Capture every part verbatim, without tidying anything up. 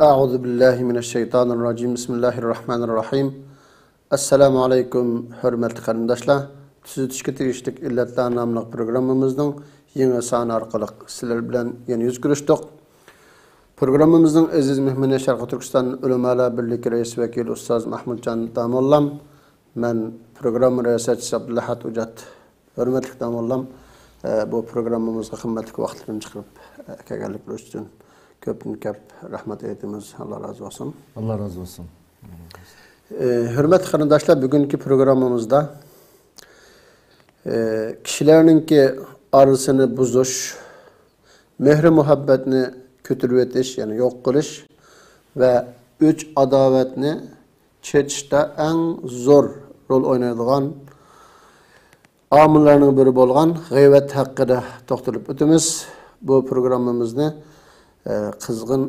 أعوذ بالله من الشيطان الرجيم. بسم الله الرحمن الرحيم. ئەسسالامۇ ئەلەيكۇم، ھۆرمەتلىك قېرىنداشلار. تۈزىتىشكە تېگىشلىك ئىللەتلەر ناملىق پروگراممىمىزنىڭ يېڭى سانى ئارقىلىق سىلەر بىلەن يەنە يۈز كۆرۈشتۇق. پروگراممىمىزنىڭ ئەزىز مېھمىنى شەرقىي تۈركىستان ئۆلىمالار بىرلىكى رەئىس ۋەكىلى ئۇستاز مەھمۇتجان داموللام. مەن پروگرامما رىياسەتچىسى ئابدۇلئەھەد ئۇجات. ھۆرمەتلىك داموللام، ئە، بۇ پروگراممىمىزغا قىممەتلىك ۋاقىتلىرىنى چىقىرىپ، ئە، كەلگەنلىكلىرى ئۈچۈن كۆپتىن كۆپ رەھمەت ئېيتىمىز. ئاللا رازى بولسۇن. ئاللا رازى بولسۇن. ئە، ھۆرمەتلىك قېرىنداشلار، بۈگۈنكى پروگراممىمىزدا، ئە، كىشىلەرنىڭكى ئارىسىنى بۇزۇش، مېھرى مۇھەببەتنى كۆتۈرۈۋېتىش، يەنى يوق قىلىش ۋە ئۆچ ئاداۋەتنى چېچىشتا ئەڭ زور رول ئوينايدىغان ئامىللارنىڭ بىرى بولغان غەيۋەت ھەققىدە توختىلىپ ئۆتىمىز. بۇ پروگراممىمىزنى، ئە، قىزغىن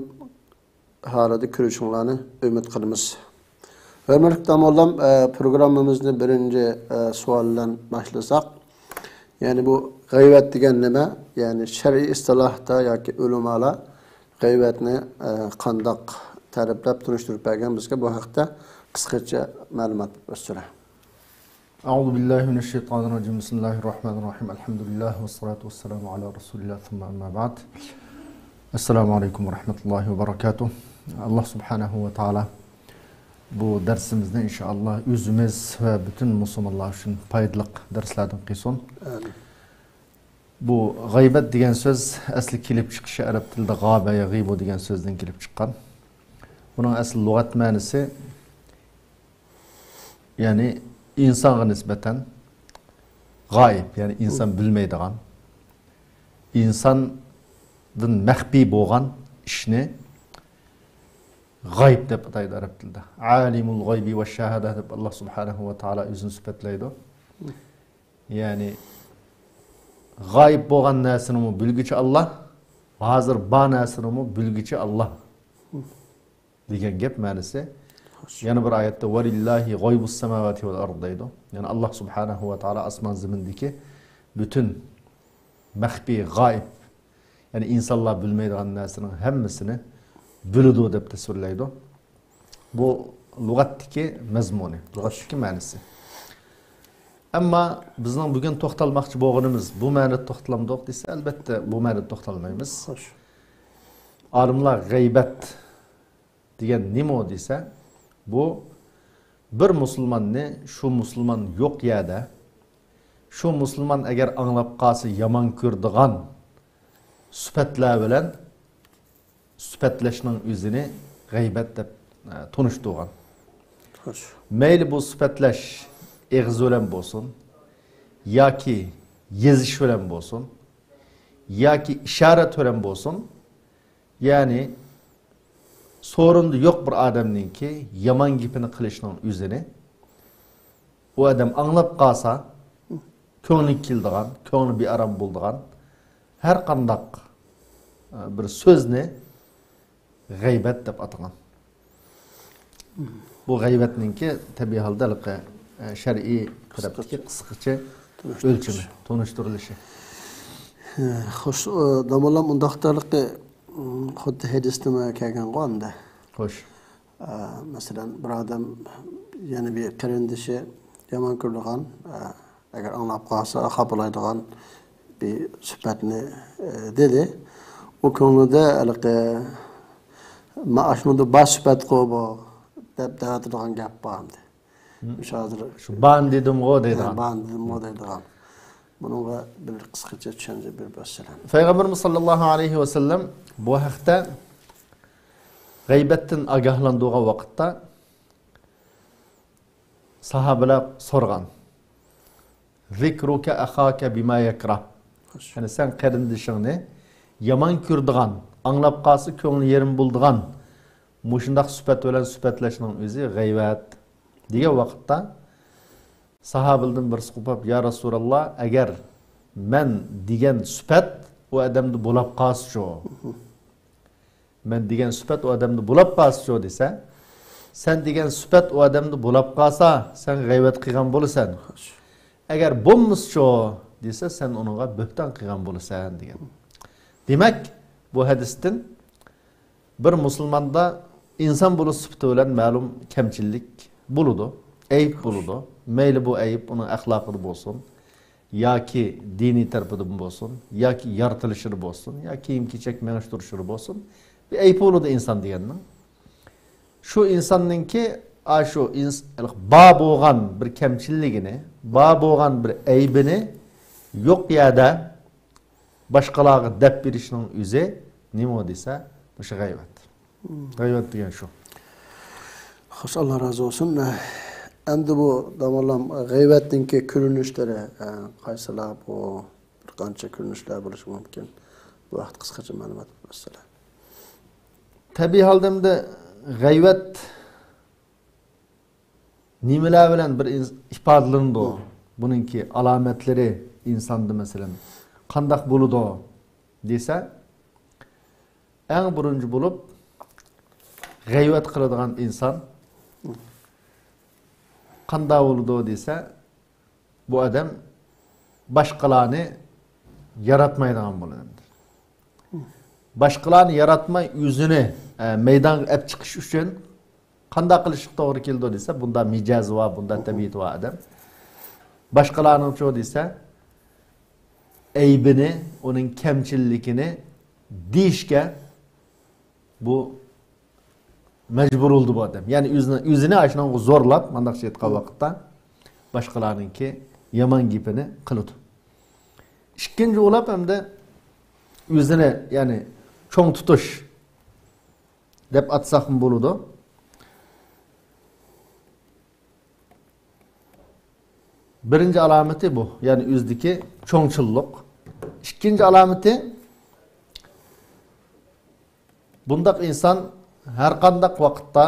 ھالدا كۆرۈشۈڭلارنى ئۈمىد قىلىمىز. ھۆرمەتلىك داموللام، ئە، پروگراممىمىزنى بىرىنچى، ئە، سوئال بىلەن باشلىساق، يەنى بۇ غەيۋەت دېگەن نېمە؟ يەنى شەرئىي ئىستىلاھتا ياكى ئۆلىمالار غەيۋەتنى، ئە، قانداق تەرىپلەپ تونۇشتۇرۇپ بەرگەن بىزگە؟ بۇ ھەقتە قىسقىچە مەلۇمات بەرسىلە. أعوذ بالله من الشيطان الرجيم. بسم الله الرحمن الرحيم. الحمد لله والصلاة والسلام على رسول الله ثم أما بعد. السلام عليكم ورحمة الله وبركاته. ئاللا سۇبھانەھۇ ۋە تائالا بۇ دەرسىمىزنى ئىنشائاللا ئۆزىمىز ۋە پۈتۈن مۇسۇلمانلار ئۈچۈن پايدىلىق دەرسلەردىن قىلسۇن. ئامىن. بۇ غەيۋەت دېگەن سۆز ئەسلى كېلىپ چىقىشى ئەرەب تىلىدا غابە يەغىبۇ دېگەن سۆزدىن كېلىپ چىققان. بۇنىڭ ئەسلى لۇغەت مەنىسى، يەنى ئىنسانغا نىسبەتەن غايىب، يەنى ئىنسان بىلمەيدىغان، ئىنساندىن مەخپىي بولغان ئىشنى غايىب دەپ ئاتايدۇ ئەرەب تىلىدا. ئالىمۇل غايبى ۋە شاھادە دەپ ئاللا سۇبھانەھۇ ۋە تائالا ئۆزىنى سۈپەتلەيدۇ. يەنى غايىب بولغان نەرسىنىمۇ بىلگۈچى ئاللا، ھازىر بار نەرسىنىمۇ بىلگۈچى ئاللا دېگەن گەپ مەنىسى. يەنە بىر ئايەتتە ۋەلىللاھى غايبۇس سەماۋاتى ۋەل ئارض دەيدۇ. يەنى ئاللا سۇبھانەھۇ ۋە تائالا ئاسمان زېمىندىكى پۈتۈن مەخپىي، غايىب، يەنى ئىنسانلار بىلمەيدىغان نەرسىنىڭ ھەممىسىنى بىلىدۇ دەپ تەسۋىرلەيدۇ. بۇ لۇغەتتىكى مەزمۇنى، لۇغەتتىكى مەنىسى. ئەمما بىزنىڭ بۈگۈن توختالماقچى بولغىنىمىز، بۇ مەنىدە توختىلامدۇق دېسە، ئەلۋەتتە بۇ مەنىدە توختالمايمىز. خوش. ئالىملار غەيۋەت دېگەن نېمە دېسە، بۇ بىر مۇسۇلماننى شۇ مۇسۇلمان يوق يەردە، شۇ مۇسۇلمان ئەگەر ئاڭلاپ قالسا يامان كۆرىدىغان سۈپەتلەر بىلەن سۈپەتلەشنىڭ ئۆزىنى غەيۋەت دەپ، ئە، تونۇشتۇرغان. خوش. مەيلى بۇ سۈپەتلەش ئېغىز بىلەن بولسۇن، ياكى يېزىش بىلەن بولسۇن، ياكى ئىشارەت بىلەن بولسۇن، يەنى سورۇندا يوق بىر ئادەمنىڭكى يامان گېپىنى قىلىشنىڭ ئۆزىنى ئۇ ئادەم ئاڭلاپ قالسا، كۆڭلىگە كېلىدىغان، كۆڭلى بىئارام بولىدىغان ھەر قانداق، ئە، بىر سۆزنى غەيۋەت دەپ ئاتىغان. بۇ غەيۋەتنىڭكى تەبىئىي ھالدا ھېلىقى، ئە، شەرئىي تەرەپتىكى قىسقىچە ئۆلچىمى، تونۇشتۇرۇلۇشى. خوش، ئۇ، داموللام ئۇنداقتا ھېلىقى، ئۇم، خۇددى ھەدىستىمۇ كەلگەنغۇ ئەمدى. خوش. ئە، مەسىلەن، بىر ئادەم يەنە بىر قېرىندىشى يامان كۆرىدىغان، ئە، ئەگەر ئاڭلاپ قالسا خاپىلايدىغان بىر سۈپەتنى، ئە، دېدى. ئۇ كۆڭلىدە ھېلىقى، ما ئاشۇنىڭدا بار سۈپەتقۇ بۇ، دەپ دەۋاتىدىغان گەپ بار ئەمدى. مم. شۇ ھازىر شۇ بان دېدىمغۇ دەيدىغان. بان دېدىمغۇ دەيدىغان. بۇنىڭغا بىر قىسقىچە چۈشەنچە بېرىپ ئۆتسىلە. پەيغەمبىرىمىز ساللاللاھۇ ئەلەيھى ۋەسەللەم بۇ ھەقتە غەيۋەتتىن ئاگاھلاندۇرغان ۋاقىتتا ساھابىلەر سورىغان. ذكرك أخاك بما يكره. يەنى سەن قېرىندىشىڭنى يامان كۆرىدىغان، ئاڭلاپ قالسا كۆڭلى يېرىم بولىدىغان مۇشۇنداق سۈپەت بىلەن سۈپەتلەشنىڭ ئۆزى غەيۋەت دېگەن ۋاقىتتا، ساھابىلەردىن بىرسى قوپۇپ، يا رەسۇلاللا، ئەگەر مەن دېگەن سۈپەت ئۇ ئادەمدە بولاپ قالسىچۇ؟ مەن دېگەن سۈپەت ئۇ ئادەمدە بولاپ قالسىچۇ دېسە، سەن دېگەن سۈپەت ئۇ ئادەمدە بولاپ قالسا، سەن غەيۋەت قىلغان بولىسەن. ئەگەر بولمىسىچۇ دېسە، سەن ئۇنىڭغا بۆھتان قىلغان بولىسەن دېگەن. دېمەك، بۇ ھەدىستىن بىر مۇسۇلماندا ئىنسان بولۇش سۈپىتى بىلەن مەلۇم كەمچىللىك بولىدۇ، ئەيىب بولىدۇ. مەيلى بۇ ئەيىب ئۇنىڭ ئەخلاقىدا بولسۇن، ياكى دىنىي تەرىپىدىن بولسۇن، ياكى يارىتىلىشىدا بولسۇن، يا كىيىم-كېچەك مېڭىشتۇرۇشىدا بولسۇن، بىر ئەيىبى بولىدۇ ئىنسان دېگەننىڭ. شۇ ئىنساننىڭكى، ئا، شۇ ئىنس-، بار بولغان بىر كەمچىللىكىنى، بار بولغان بىر ئەيىبىنى يوق يەردە باشقىلارغا دەپ بېرىشنىڭ ئۆزى نېمە دېسە، مۇشۇ غەيۋەت. مم. غەيۋەت دېگەن شۇ. خوش، ئاللا رازى بولسۇن. ئەمدى بۇ داموللام غەيۋەتنىڭكى كۆرۈنۈشلىرى، ئە، قايسىلار بۇ؟ بىر قانچە كۆرۈنۈشلەر بولۇشى مۇمكىن. بۇ ھەقتە قىسقىچە مەلۇمات بەرسىلە. تەبىئىي ھالدا ئەمدى غەيۋەت نېمىلەر بىلەن بىر ئىنس-، ئىپادىلىنىدۇ؟ مم. بۇنىڭكى ئالامەتلىرى ئىنساندا، مەسىلەن، قانداق بولىدۇ دېسە، ئەڭ بىرىنچى بولۇپ غەيۋەت قىلىدىغان ئىنسان مم. قانداق بولىدۇ دېسە، بۇ ئادەم باشقىلارنى ياراتمايدىغان بولىدۇ. باشقىلارنى ياراتماي، ئۆزىنى، ئە، مەيدانغا ئەپ چىقىش ئۈچۈن قانداق قىلىشقا توغرا كېلىدۇ دېسە، بۇندا مىجەزى بار، بۇندا تەبىئىتى بار ئادەم. باشقىلارنىڭچۇ دېسە، ئەيىبىنى، ئۇنىڭ كەمچىللىكىنى دېيىشكە بۇ مەجبۇر بولدى بۇ ئادەم. يەنى ئۆزىنى، ئۆزىنى ئاشۇنىڭغا زورلاپ، مانداقچە ئېيتقان ۋاقىتتا باشقىلارنىڭكى يامان گېپىنى قىلىدۇ. ئىككىنچى بولۇپ ئەمدى ئۆزىنى، يەنى چوڭ تۇتۇش دەپ ئاتىساقمۇ بولىدۇ. بىرىنچى ئالامىتى بۇ، يەنى ئۆزىدىكى چوڭچىللىق. ئىككىنچى ئالامىتى، بۇنداق ئىنسان ھەرقانداق ۋاقىتتا،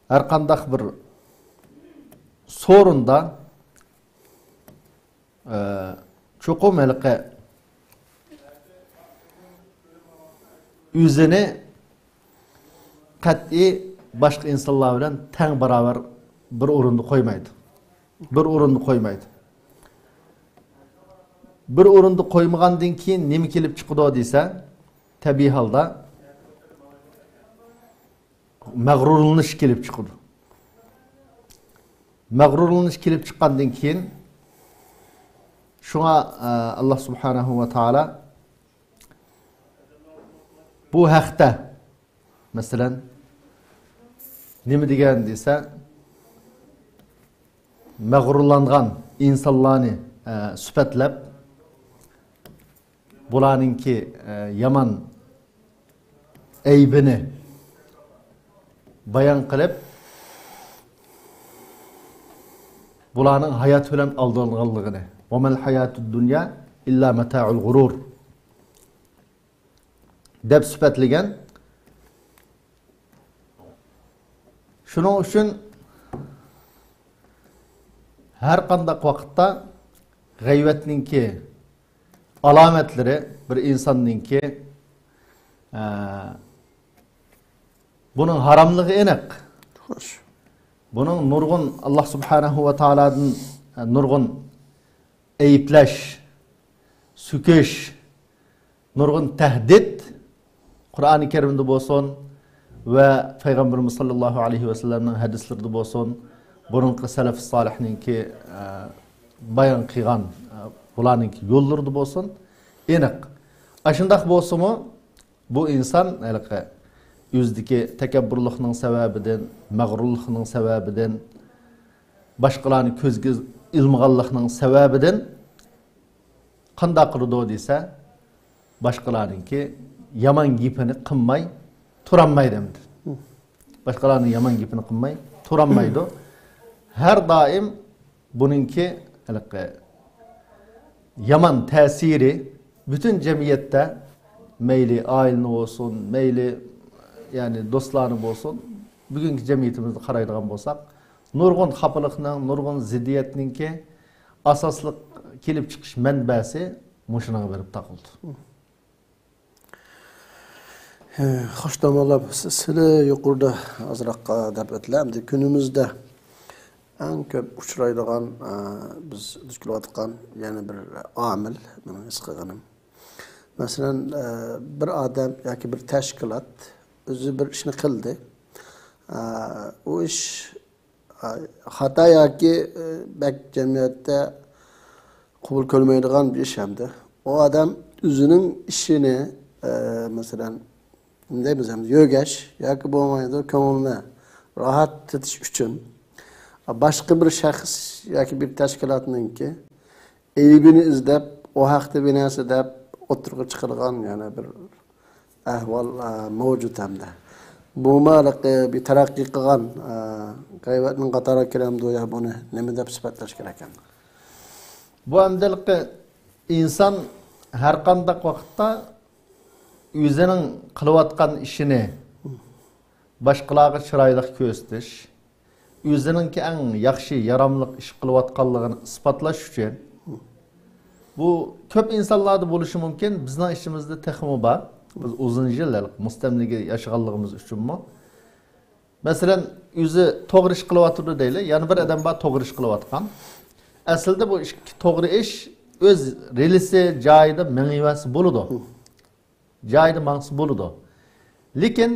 ھەرقانداق بىر سورۇندا، ئە، چوقۇم ھېلىقى ئۆزىنى قەتئىي باشقا ئىنسانلار بىلەن تەڭ باراۋەر بىر ئورۇندا قويمايدۇ. بىر ئورۇندا قويمايدۇ. بىر ئورۇندا قويمىغاندىن كېيىن نېمە كېلىپ چىقىدۇ دېسە، تەبىئىي ھالدا مەغرۇرلىنىش كېلىپ چىقىدۇ. مەغرۇرلىنىش كېلىپ چىققاندىن كېيىن، شۇڭا، ئە، ئاللا سۇبھانەھۇ ۋە تائالا بۇ ھەقتە، مەسىلەن، نېمە دېگەن دېسە، مەغرۇرلانغان ئىنسانلارنى، ئە، سۈپەتلەپ، بۇلارنىڭكى، ئە، يامان ئەيىبىنى بايان قىلىپ، بۇلارنىڭ ھايات بىلەن ئالدانغانلىقىنى، «وَمَا الْحَيَاةُ الدُّنْيَا إِلَّا مَتَاعُ الْغُرُورِ» دەپ سۈپەتلىگەن. شۇنىڭ ئۈچۈن ھەر قانداق ۋاقىتتا غەيۋەتنىڭكى ئالامەتلىرى بىر ئىنساننىڭكى، ئە، بۇنىڭ ھاراملىقى ئېنىق. خوش. بۇنىڭ نۇرغۇن، ئاللا سۇبھانەھۇ ۋە تائالادىن، ئە، نۇرغۇن ئەيىبلەش، سۆكۈش، نۇرغۇن تەھدىت قۇرئانى كەرىمدە بولسۇن ۋە پەيغەمبىرىمىز ساللاللاھۇ ئەلەيھى ۋەسەللەمنىڭ ھەدىسلىرىدە بولسۇن، بۇرۇنقى سەلەف سالىھنىڭكى، ئە، بايان قىلغان، ئە، بۇلارنىڭكى يوللىرىدا بولسۇن، ئېنىق. ئاشۇنداق بولسىمۇ، بۇ ئىنسان ھېلىقى ئۆزىدىكى تەكەببۇرلۇقنىڭ سەۋەبىدىن، مەغرۇرلۇقنىڭ سەۋەبىدىن، باشقىلارنى كۆزگە ئىلمىغانلىقنىڭ سەۋەبىدىن قانداق قىلىدۇ دېسە، باشقىلارنىڭكى يامان گېپىنى قىلماي تۇرالمايدۇ ئەمدى. باشقىلارنىڭ يامان گېپىنى قىلماي تۇرالمايدۇ. ھەر دائىم بۇنىڭكى ھېلىقى يامان تەسىرى پۈتۈن جەمئىيەتتە، مەيلى ئائىلىنى بولسۇن، مەيلى، يەنى، دوستلارنى بولسۇن، بۈگۈنكى جەمئىيىتىمىزنى قارايدىغان بولساق، نۇرغۇن خاپىلىقنىڭ، نۇرغۇن زىددىيەتنىڭكى ئاساسلىق كېلىپ چىقىش مەنبەسى مۇشۇنىڭغا بېرىپ تاقىلىدۇ. ھە، خوش، داموللام، سىلەر يۇقىرىدا ئازراق دەپ ئۆتتىلەر. ئەمدى كۈنىمىزدە ئەڭ كۆپ ئۇچرايدىغان، ئە، بىز دۇچ كېلىۋاتقان يەنە بىر ئامىل، مېنىڭ ھېس قىلغىنىم. مەسىلەن، ئە، بىر ئادەم ياكى بىر تەشكىلات ئۆزى بىر ئىشنى قىلدى. ئا، ئۇ ئىش، ئا، خاتا ياكى، ئە، بەك جەمئىيەتتە قوبۇل كۆرمەيدىغان بىر ئىش ئەمدى. ئۇ ئادەم ئۆزىنىڭ ئىشىنى، ئە، مەسىلەن، نېمە دەيمىز ئەمدى، يۆگەش ياكى بولمايدۇ، كۆڭلىنى راھەت ئېتىش ئۈچۈن باشقا بىر شەخس ياكى بىر تەشكىلاتنىڭكى ئەيىبىنى ئىزدەپ، ئۇ ھەقتە بىر نەرسە دەپ ئوتتۇرىغا چىقىرغان يەنە بىر ئەھۋال، ئە، مەۋجۇت ھەمدە. بۇمۇ ھېلىقى بىر تەرەققىي قىلغان، ئە، غەيۋەتنىڭ قاتارىغا كىرەمدۇ يا بۇنى نېمە دەپ سۈپەتلەش كېرەك ئەمدى؟ بۇ ئەمدى ھېلىقى ئىنسان ھەرقانداق ۋاقىتتا ئۆزىنىڭ قىلىۋاتقان ئىشىنى باشقىلارغا چىرايلىق كۆرسىتىش، ئۆزىنىڭكى ئەڭ ياخشى، ياراملىق ئىش قىلىۋاتقانلىقىنى ئىسپاتلاش ئۈچۈن، بۇ كۆپ ئىنسانلاردا بولۇشى مۇمكىن، بىزنىڭ ئىچىمىزدە تېخىمۇ بار. بىز ئۇزۇن يىل مۇستەملىكە ياشىغانلىقىمىز ئۈچۈنمۇ. مەسىلەن، ئۆزى توغرا ئىش قىلىۋاتىدۇ دەيلى، يەنە بىر ئادەم بار توغرا ئىش قىلىۋاتقان. ئەسلىدە بۇ ئىككى توغرا ئىش ئۆز رېلىسى جايىدا مېڭىۋەرسە بولىدۇ. جايىدا ماڭسا بولىدۇ. لېكىن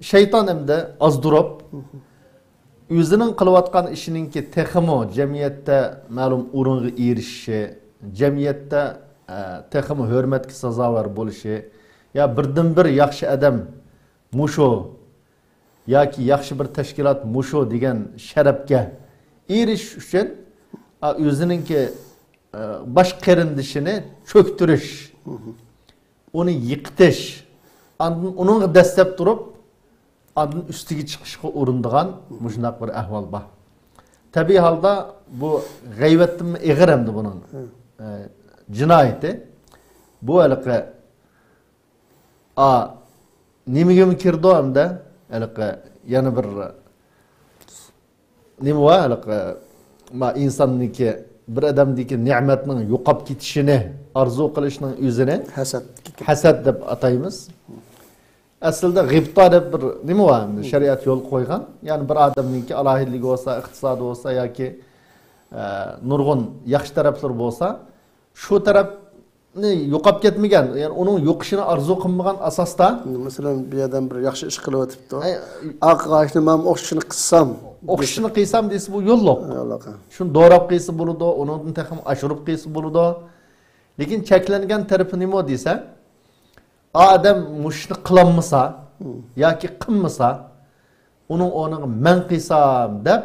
شەيتان ئەمدى ئازدۇرۇپ، ئۆزىنىڭ قىلىۋاتقان ئىشىنىڭكى تېخىمۇ جەمئىيەتتە مەلۇم ئورۇنغا ئېرىشىشى، جەمئىيەتتە، ئە، تېخىمۇ ھۆرمەتكە سازاۋەر بولۇشى، يا بىردىنبىر ياخشى ئادەم مۇشۇ ياكى ياخشى بىر تەشكىلات مۇشۇ دېگەن شەرەپكە ئېرىشىش ئۈچۈن، ئا، ئۆزىنىڭكى، ئە، باش قېرىندىشىنى چۆكتۈرۈش، ئۇنى يىقىتىش، ئاندىن ئۇنىڭغا دەسسەپ تۇرۇپ، ئاندىن ئۈستىگە چىقىشقا ئۇرۇنىدىغان مۇشۇنداق بىر ئەھۋال بار. تەبىئىي ھالدا بۇ غەيۋەتتىنمۇ ئېغىر ئەمدى بۇنىڭ، ئە، جىنايىتى. بۇ ھېلىقى، ئا، نېمىگىمۇ كىرىدۇ ئەمدى؟ ھېلىقى يەنە بىر نېمە بار؟ ھېلىقى، ما، ئىنساننىڭكى، بىر ئادەمدىكى نېمەتنىڭ يوقاپ كېتىشىنى ئارزۇ قىلىشنىڭ ئۆزىنى ھەسەت. ھەسەت دەپ ئاتايمىز. ئەسلىدە غىبتا دەپ بىر نېمە بار ئەمدى؟ شەرىئەت يول قويغان. يەنى بىر ئادەمنىڭكى ئالاھىدىلىكى بولسا، ئىقتىسادى بولسا ياكى، ئە، نۇرغۇن ياخشى تەرەپلىرى بولسا، شۇ تەرەپنى يوقاپ كەتمىگەن، يەنى ئۇنىڭ يوقىشىنى ئارزۇ قىلمىغان ئاساستا. مەسىلەن، بىر ئادەم بىر ياخشى ئىش قىلىۋېتىپتۇ. ئەي، ئاقىغاچنى مەن ئوخشىشىنى قىلسام، ئوخشىشىنى قىلسام دېسە، بۇ يوللۇق. يوللۇق، ھە. شۇنى دوراپ قىلسا بولىدۇ، ئۇنىڭدىن تېخىمۇ ئاشۇرۇپ قىلسا بولىدۇ. لېكىن چەكلەنگەن تەرىپى نېمە دېسە، ئادەم مۇشۇنى قىلالمىسا ياكى قىلمىسا، ئۇنىڭ ئورنىغا مەن قىلسام دەپ،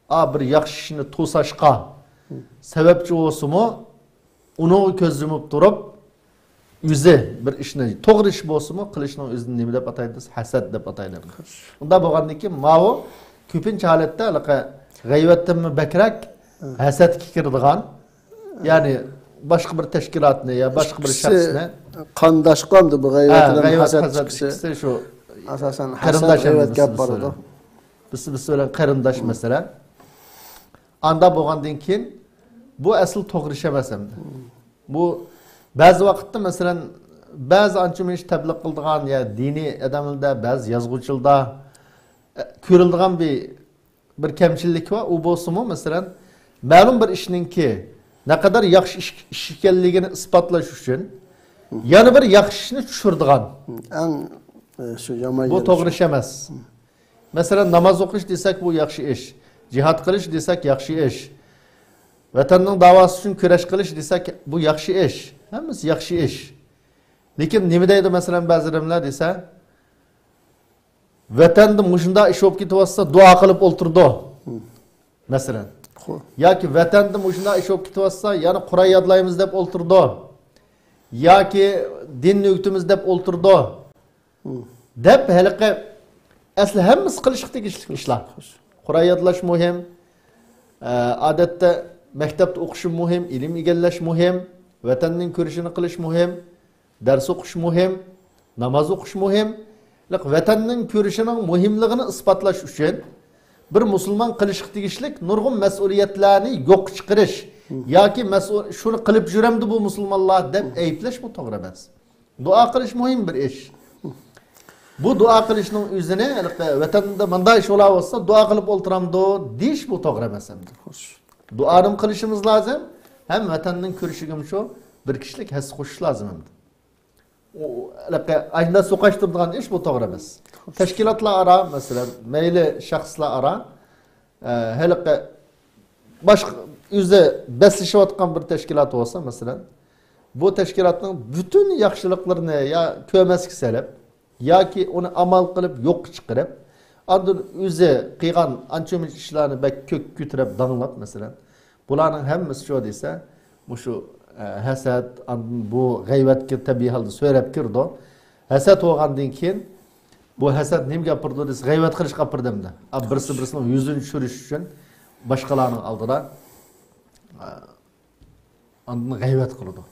ئا، بىر ياخشى ئىشنى توساشقا سەۋەبچى بولسىمۇ، ئۇنىڭغا كۆز يۇمۇپ تۇرۇپ، ئۆزى بىر ئىشنى، توغرا ئىش بولسىمۇ، قىلىشنىڭ ئۆزىنى نېمە دەپ ئاتايدۇ دېسە، ھەسەت دەپ ئاتايدۇ. ئۇنداق بولغاندىن كېيىن، ماۋۇ كۆپىنچە ھالەتتە ھېلىقى غەيۋەتتىنمۇ بەكرەك ھەسەتكە كىرىدىغان، يەنى باشقا بىر تەشكىلاتنى يا باشقا بىر شەخسنى. قانداشقا ئەمدى بۇ غەيۋەت ھە، بىلەن غەيۋەت، ھەسەت ھەسەت ئىككىسى ئىككىسى شۇ ئاساسەن ھەسەت، قېرىنداش غەيۋەت ئەمدى گەپ بارىدۇ. بىز، بىز بىلەن قېرىنداش مەسىلەن. ئاندا بولغاندىن كېيىن بۇ ئەسلى توغرا ئىش ئەمەس ئەمدى. بۇ بەزى ۋاقىتتا، مەسىلەن، بەزى ئانچە مۇنچە تەبلىغ قىلىدىغان يا دىنىي ئادەملەردە، بەزى يازغۇچىلاردا، ئە، كۆرۈلىدىغان بىر، بىر كەمچىلىك بار. ئۇ بولسىمۇ، مەسىلەن، مەلۇم بىر ئىشنىڭكى نەقەدەر ياخشى ئىش، ئىش ئىكەنلىكىنى ئىسپاتلاش ئۈچۈن يەنە بىر ياخشى ئىشنى چۈشۈرىدىغان. ئەڭ، ئە، شۇ يامان بۇ يېرى توغرا شۇ. ئىش ئەمەس. مەسىلەن، ناماز ئوقۇش دېسەك، بۇ ياخشى ئىش. جىھاد قىلىش دېسەك، ياخشى ئىش. ۋەتەننىڭ داۋاسى ئۈچۈن كۈرەش قىلىش دېسەك، بۇ ياخشى ئىش. ھەممىسى ياخشى ئىش. لېكىن نېمە دەيدۇ، مەسىلەن، بەزى ئادەملەر دېسە، ۋەتەندە مۇشۇنداق ئىش بولۇپ كېتىۋاتسا، دۇئا قىلىپ ئولتۇرىدۇ. مەسىلەن. خو. ياكى ۋەتەندە مۇشۇنداق ئىش بولۇپ كېتىۋاتسا، يەنە قۇرئان يادلايمىز دەپ ئولتۇرىدۇ. ياكى دىننى ئۆگىتىمىز دەپ ئولتۇرىدۇ. دەپ ھېلىقى ئەسلى ھەممىسى قىلىشقا تېگىشلىك ئىشلار. قۇرئان يادلاش مۇھىم. ئە، ئادەتتە مەكتەپتە ئوقۇشۇم مۇھىم، ئىلىم ئىگىلەش مۇھىم، ۋەتەننىڭ كۈرىشىنى قىلىش مۇھىم، دەرس ئوقۇش مۇھىم، ناماز ئوقۇش مۇھىم. ۋەتەننىڭ كۈرىشىنىڭ مۇھىملىقىنى ئىسپاتلاش ئۈچۈن بىر مۇسۇلمان قىلىشقا تېگىشلىك نۇرغۇن مەسئۇلىيەتلەرنى يوققا چىقىرىش ياكى مەسئۇل، شۇنى قىلىپ يۈرەمدۇ بۇ مۇسۇلمانلار دەپ ئەيىبلەش بۇ توغرا ئەمەس. دۇئا قىلىش مۇھىم بىر ئىش. بۇ دۇئا قىلىشنىڭ ئۆزىنى، ھېلىقى ۋەتەندە مۇنداق ئىش بولاۋاتسا، دۇئا قىلىپ ئولتۇرامدۇ دېيىش بۇ توغرا ئەمەس ئەمدى. خوش. دۇئانىمۇ قىلىشىمىز لازىم، ھەم ۋەتەننىڭ كۈرىشىگىمۇ شۇ بىر كىشىلىك ھەسسە قوشۇش لازىم ئەمدى. ئۇ، ئۇ، ھېلىقى ئاشۇنداق سوقاشتۇرىدىغان ئىش بۇ توغرا ئەمەس. تەشكىلاتلار ئارا، مەسىلەن، مەيلى شەخسلەر ئارا، ئە، ھېلىقى باشقا ئۆزى بەسلىشىۋاتقان بىر تەشكىلات بولسا، مەسىلەن، بۇ تەشكىلاتنىڭ پۈتۈن ياخشىلىقلىرىنى يا كۆرمەسكە سېلىپ، ياكى ئۇنى ئامال قىلىپ يوققا چىقىرىپ، ئاندىن ئۆزى قىلغان ئانچە-مۇنچە ئىشلارنى بەك كۆككە كۆتۈرۈپ داڭلاپ، مەسىلەن، بۇلارنىڭ ھەممىسى شۇ دېسە، مۇشۇ، ئە، ھەسەت، ئاندىن بۇ غەيۋەتكە تەبىئىي ھالدا سۆرەپ كىرىدۇ. ھەسەت بولغاندىن كېيىن، بۇ ھەسەت نېمىگە ئاپىرىدۇ دېسە، غەيۋەت قىلىشقا ئاپىرىدۇ ئەمدى. ئا، بىرسى بىرسىنىڭ يۈزىنى چۈشۈرۈش ئۈچۈن باشقىلارنىڭ ئالدىدا، ئا، ئاندىن غەيۋەت قىلىدۇ.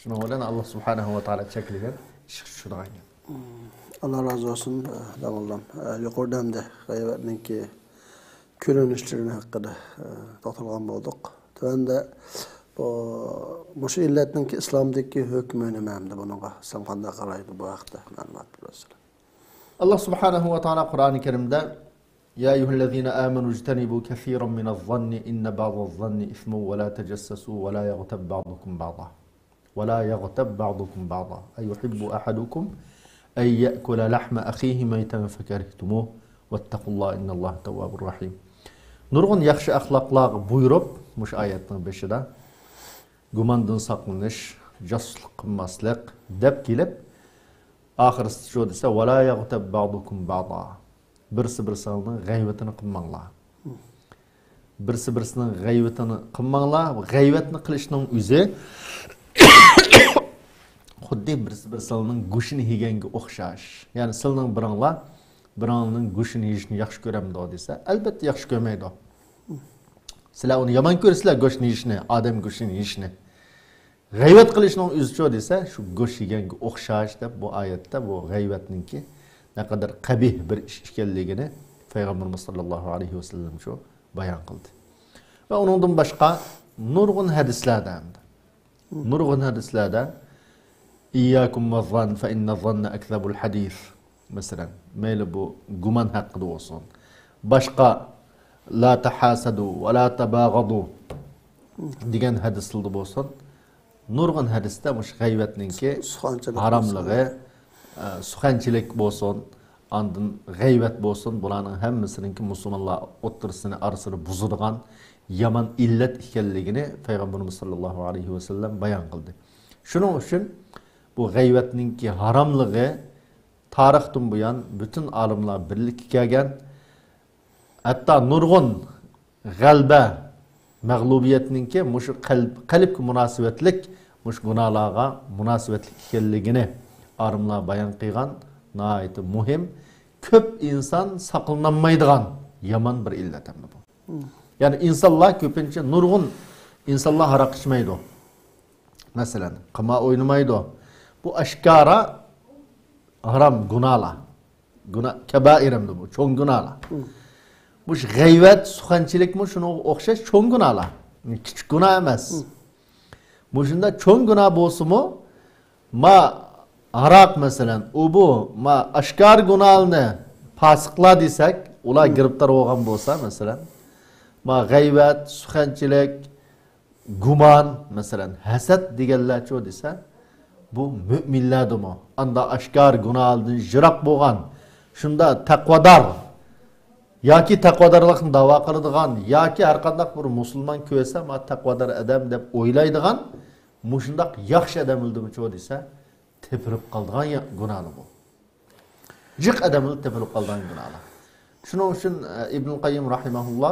شۇنىڭ بىلەن ئاللا سۇبھانەھۇ ۋە تائالا چەكلىگەن ئىشقا چۈشىدىغان گەپ. ئاللا رازى بولسۇن، داڭلام. يۇقىرىدا ئەمدى غەيۋەتنىڭكى كۆرۈنۈشلىرىنى ھەققىدە توختالغان بولدۇق. تۆۋەندە بۇ، مۇشۇ ئىللەتنىڭكى ئىسلامدىكى ھۆكمى نېمە ئەمدى بۇنىڭغا؟ ئىسلام قانداق قارايدۇ بۇ ھەقتە مەلۇمات بېرىۋەتسىلە. ئاللا سۇبھانەھۇ ۋە تائالا قۇرئانى كەرىمدە، يا أيها الذين آمنوا اجتنبوا كثيرا من الظن إن بعض الظن إثم ولا تجسسوا ولا يغتب بعضكم بعضا ولا يغتب بعضكم بعضا أيحب أحدكم أن يأكل لحم أخيه ميتا فكرهتموه واتقوا الله إن الله تواب رحيم. نۇرغۇن ياخشى ئەخلاقلارغا بۇيرۇپ، مۇشۇ ئايەتنىڭ بېشىدا گۇماندىن ساقلىنىش، جاسۇسلۇق قىلماسلىق دەپ كېلىپ، ئاخىرسىدا شۇ دېسە، ولا يغتب بعضكم بعضا. بىرسى بىرسىنىڭ غەيۋىتىنى قىلماڭلار. بىرسى بىرسىنىڭ غەيۋىتىنى قىلماڭلار. غەيۋەتنى قىلىشنىڭ ئۆزى خۇددى بىرسى بىرسىنىڭ گۆشىنى يېگەنگە ئوخشاش. يەنى سىلىنىڭ بىرىڭلار بىرىڭلارنىڭ گۆشىنى يېيىشنى ياخشى كۆرەمدۇ دېسە، ئەلبەتتە ياخشى كۆرمەيدۇ. سىلەر ئۇنى يامان كۆرىسىلەر، گۆشنى يېيىشنى، ئادەم گۆشىنى يېيىشنى. غەيۋەت قىلىشنىڭ ئۆزىچۇ دېسە، شۇ گۆش يېگەنگە ئوخشاش دەپ، بۇ ئايەتتە بۇ غەيۋەتنىڭكى نەقەدەر قەبىھ بىر ئىش ئىكەنلىكىنى پەيغەمبىرىمىز ساللاللاھۇ ئەلەيھى ۋەسەللەمچۇ بايان قىلدى. ۋە ئۇنىڭدىن باشقا نۇرغۇن ھەدىسلەردە، نۇرغۇن ھەدىسلەردە، إياكم والظن فإن الظن أكذب الحديث. مەسىلەن، مەيلى بۇ گۇمان ھەققىدە بولسۇن، باشقا، لا تحاسدوا ولا تباغضوا دېگەن ھەدىسلەردە بولسۇن، نۇرغۇن ھەدىستە مۇشۇ غەيۋەتنىڭكى سۇخەنچىلىك ھاراملىقى، بولسۇن. ئە، سۇخەنچىلىك بولسۇن، ئاندىن غەيۋەت بولسۇن، بۇلارنىڭ ھەممىسىنىڭكى مۇسۇلمانلار ئوتتۇرىسىنى، ئارىسىنى بۇزىدىغان يامان ئىللەت ئىكەنلىكىنى پەيغەمبىرىمىز ساللاللاھۇ ئەلەيھى ۋەسەللەم بايان قىلدى. شۇنىڭ ئۈچۈن بۇ غەيۋەتنىڭكى ھاراملىقى تارىختىن بۇيان پۈتۈن ئالىملار بىرلىككە كەلگەن، ھەتتا نۇرغۇن غەلىبە، مەغلۇبىيەتنىڭكى مۇشۇ قەلب، قەلبكە مۇناسىۋەتلىك، مۇشۇ گۇناھلارغا مۇناسىۋەتلىك ئىكەنلىكىنى ئالىملار بايان قىلغان ناھايىتى مۇھىم، كۆپ ئىنسان ساقلىنالمايدىغان يامان بىر ئىللەت ئەمدى بۇ. يەنى ئىنسانلار كۆپىنچە، نۇرغۇن ئىنسانلار ھاراق ئىچمەيدۇ. مەسىلەن، قىمار ئوينىمايدۇ. بۇ ئاشكارا ھارام گۇناھلار. گۇناھ، كەبائىر ئەمدى بۇ، چوڭ گۇناھلار. مۇشۇ غەيۋەت، سۇخەنچىلىكمۇ شۇنىڭغا ئوخشاش چوڭ گۇناھلار. كىچىك گۇناھ ئەمەس. مۇشۇنداق چوڭ گۇناھ بولسىمۇ، ما ھاراق مەسىلەن، ئۇ بۇ، ما ئاشكارا گۇناھلارنى پاسىقلار دېسەك، ئۇلار گىرىپتار بولغان بولسا مەسىلەن، ما غەيۋەت، سۇخەنچىلىك، گۇمان، مەسىلەن، ھەسەت دېگەنلەرچۇ دېسە، بۇ مۆمىنلەردىمۇ، ئاندا ئاشكارا گۇناھلاردىن يىراق بولغان، شۇندا تەقۋادار ياكى تەقۋادارلىقنى داۋا قىلىدىغان ياكى ھەر قانداق بىر مۇسۇلمان كۆرسە، ما تەقۋادار ئادەم دەپ ئويلايدىغان مۇشۇنداق ياخشى ئادەملەردىمۇچۇ دېسە، تېپىلىپ قالىدىغان يا-، گۇناھلار بۇ. جىق ئادەملەر تېپىلىپ قالىدىغان گۇناھلار. شۇنىڭ ئۈچۈن، ئە، ئىبنۇل قەييىم راھىمەھۇللا،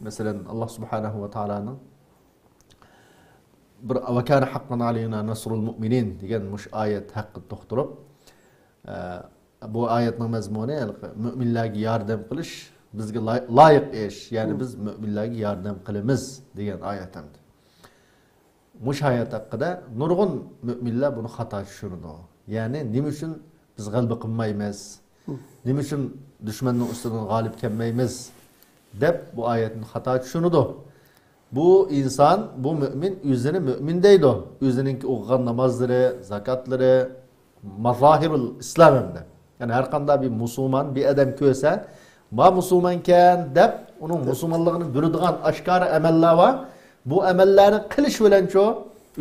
مەسىلەن، ئاللا سۇبھانەھۇ ۋە تائالانىڭ بىر، ۋە كانە ھەققەن ئەلەينا نەسرۇل مۇئمىنىن دېگەن مۇشۇ ئايەت ھەققىدە توختىلىپ، ئە، بۇ ئايەتنىڭ مەزمۇنى ھېلىقى مۆمىنلەرگە ياردەم قىلىش بىزگە لاي-، لايىق ئىش، يەنى بىز مۆمىنلەرگە ياردەم قىلىمىز دېگەن ئايەت ئەمدى. مۇشۇ ئايەت ھەققىدە نۇرغۇن مۆمىنلەر بۇنى خاتا چۈشىنىدۇ. يەنى نېمە ئۈچۈن بىز غەلىبە قىلمايمىز؟ نېمە ئۈچۈن دۈشمەننىڭ ئۈستىدىن غالىب كەلمەيمىز؟ دەپ بۇ ئايەتنى خاتا چۈشىنىدۇ. بۇ ئىنسان، بۇ مۆمىن ئۆزىنى مۆمىن دەيدۇ. ئۆزىنىڭكى ئوقۇغان نامازلىرى، زاكاتلىرى، مازاھىرۇل ئىسلام ئەمدى. يەنى ھەر قانداق بىر مۇسۇلمان بىر ئادەم كۆرسە، ما مۇسۇلمانكەن دەپ، ئۇنىڭ مۇسۇلمانلىقىنى بىلدۈرىدىغان ئاشكارا ئەمەللەر بار. بۇ ئەمەللەرنى قىلىش بىلەنچۇ،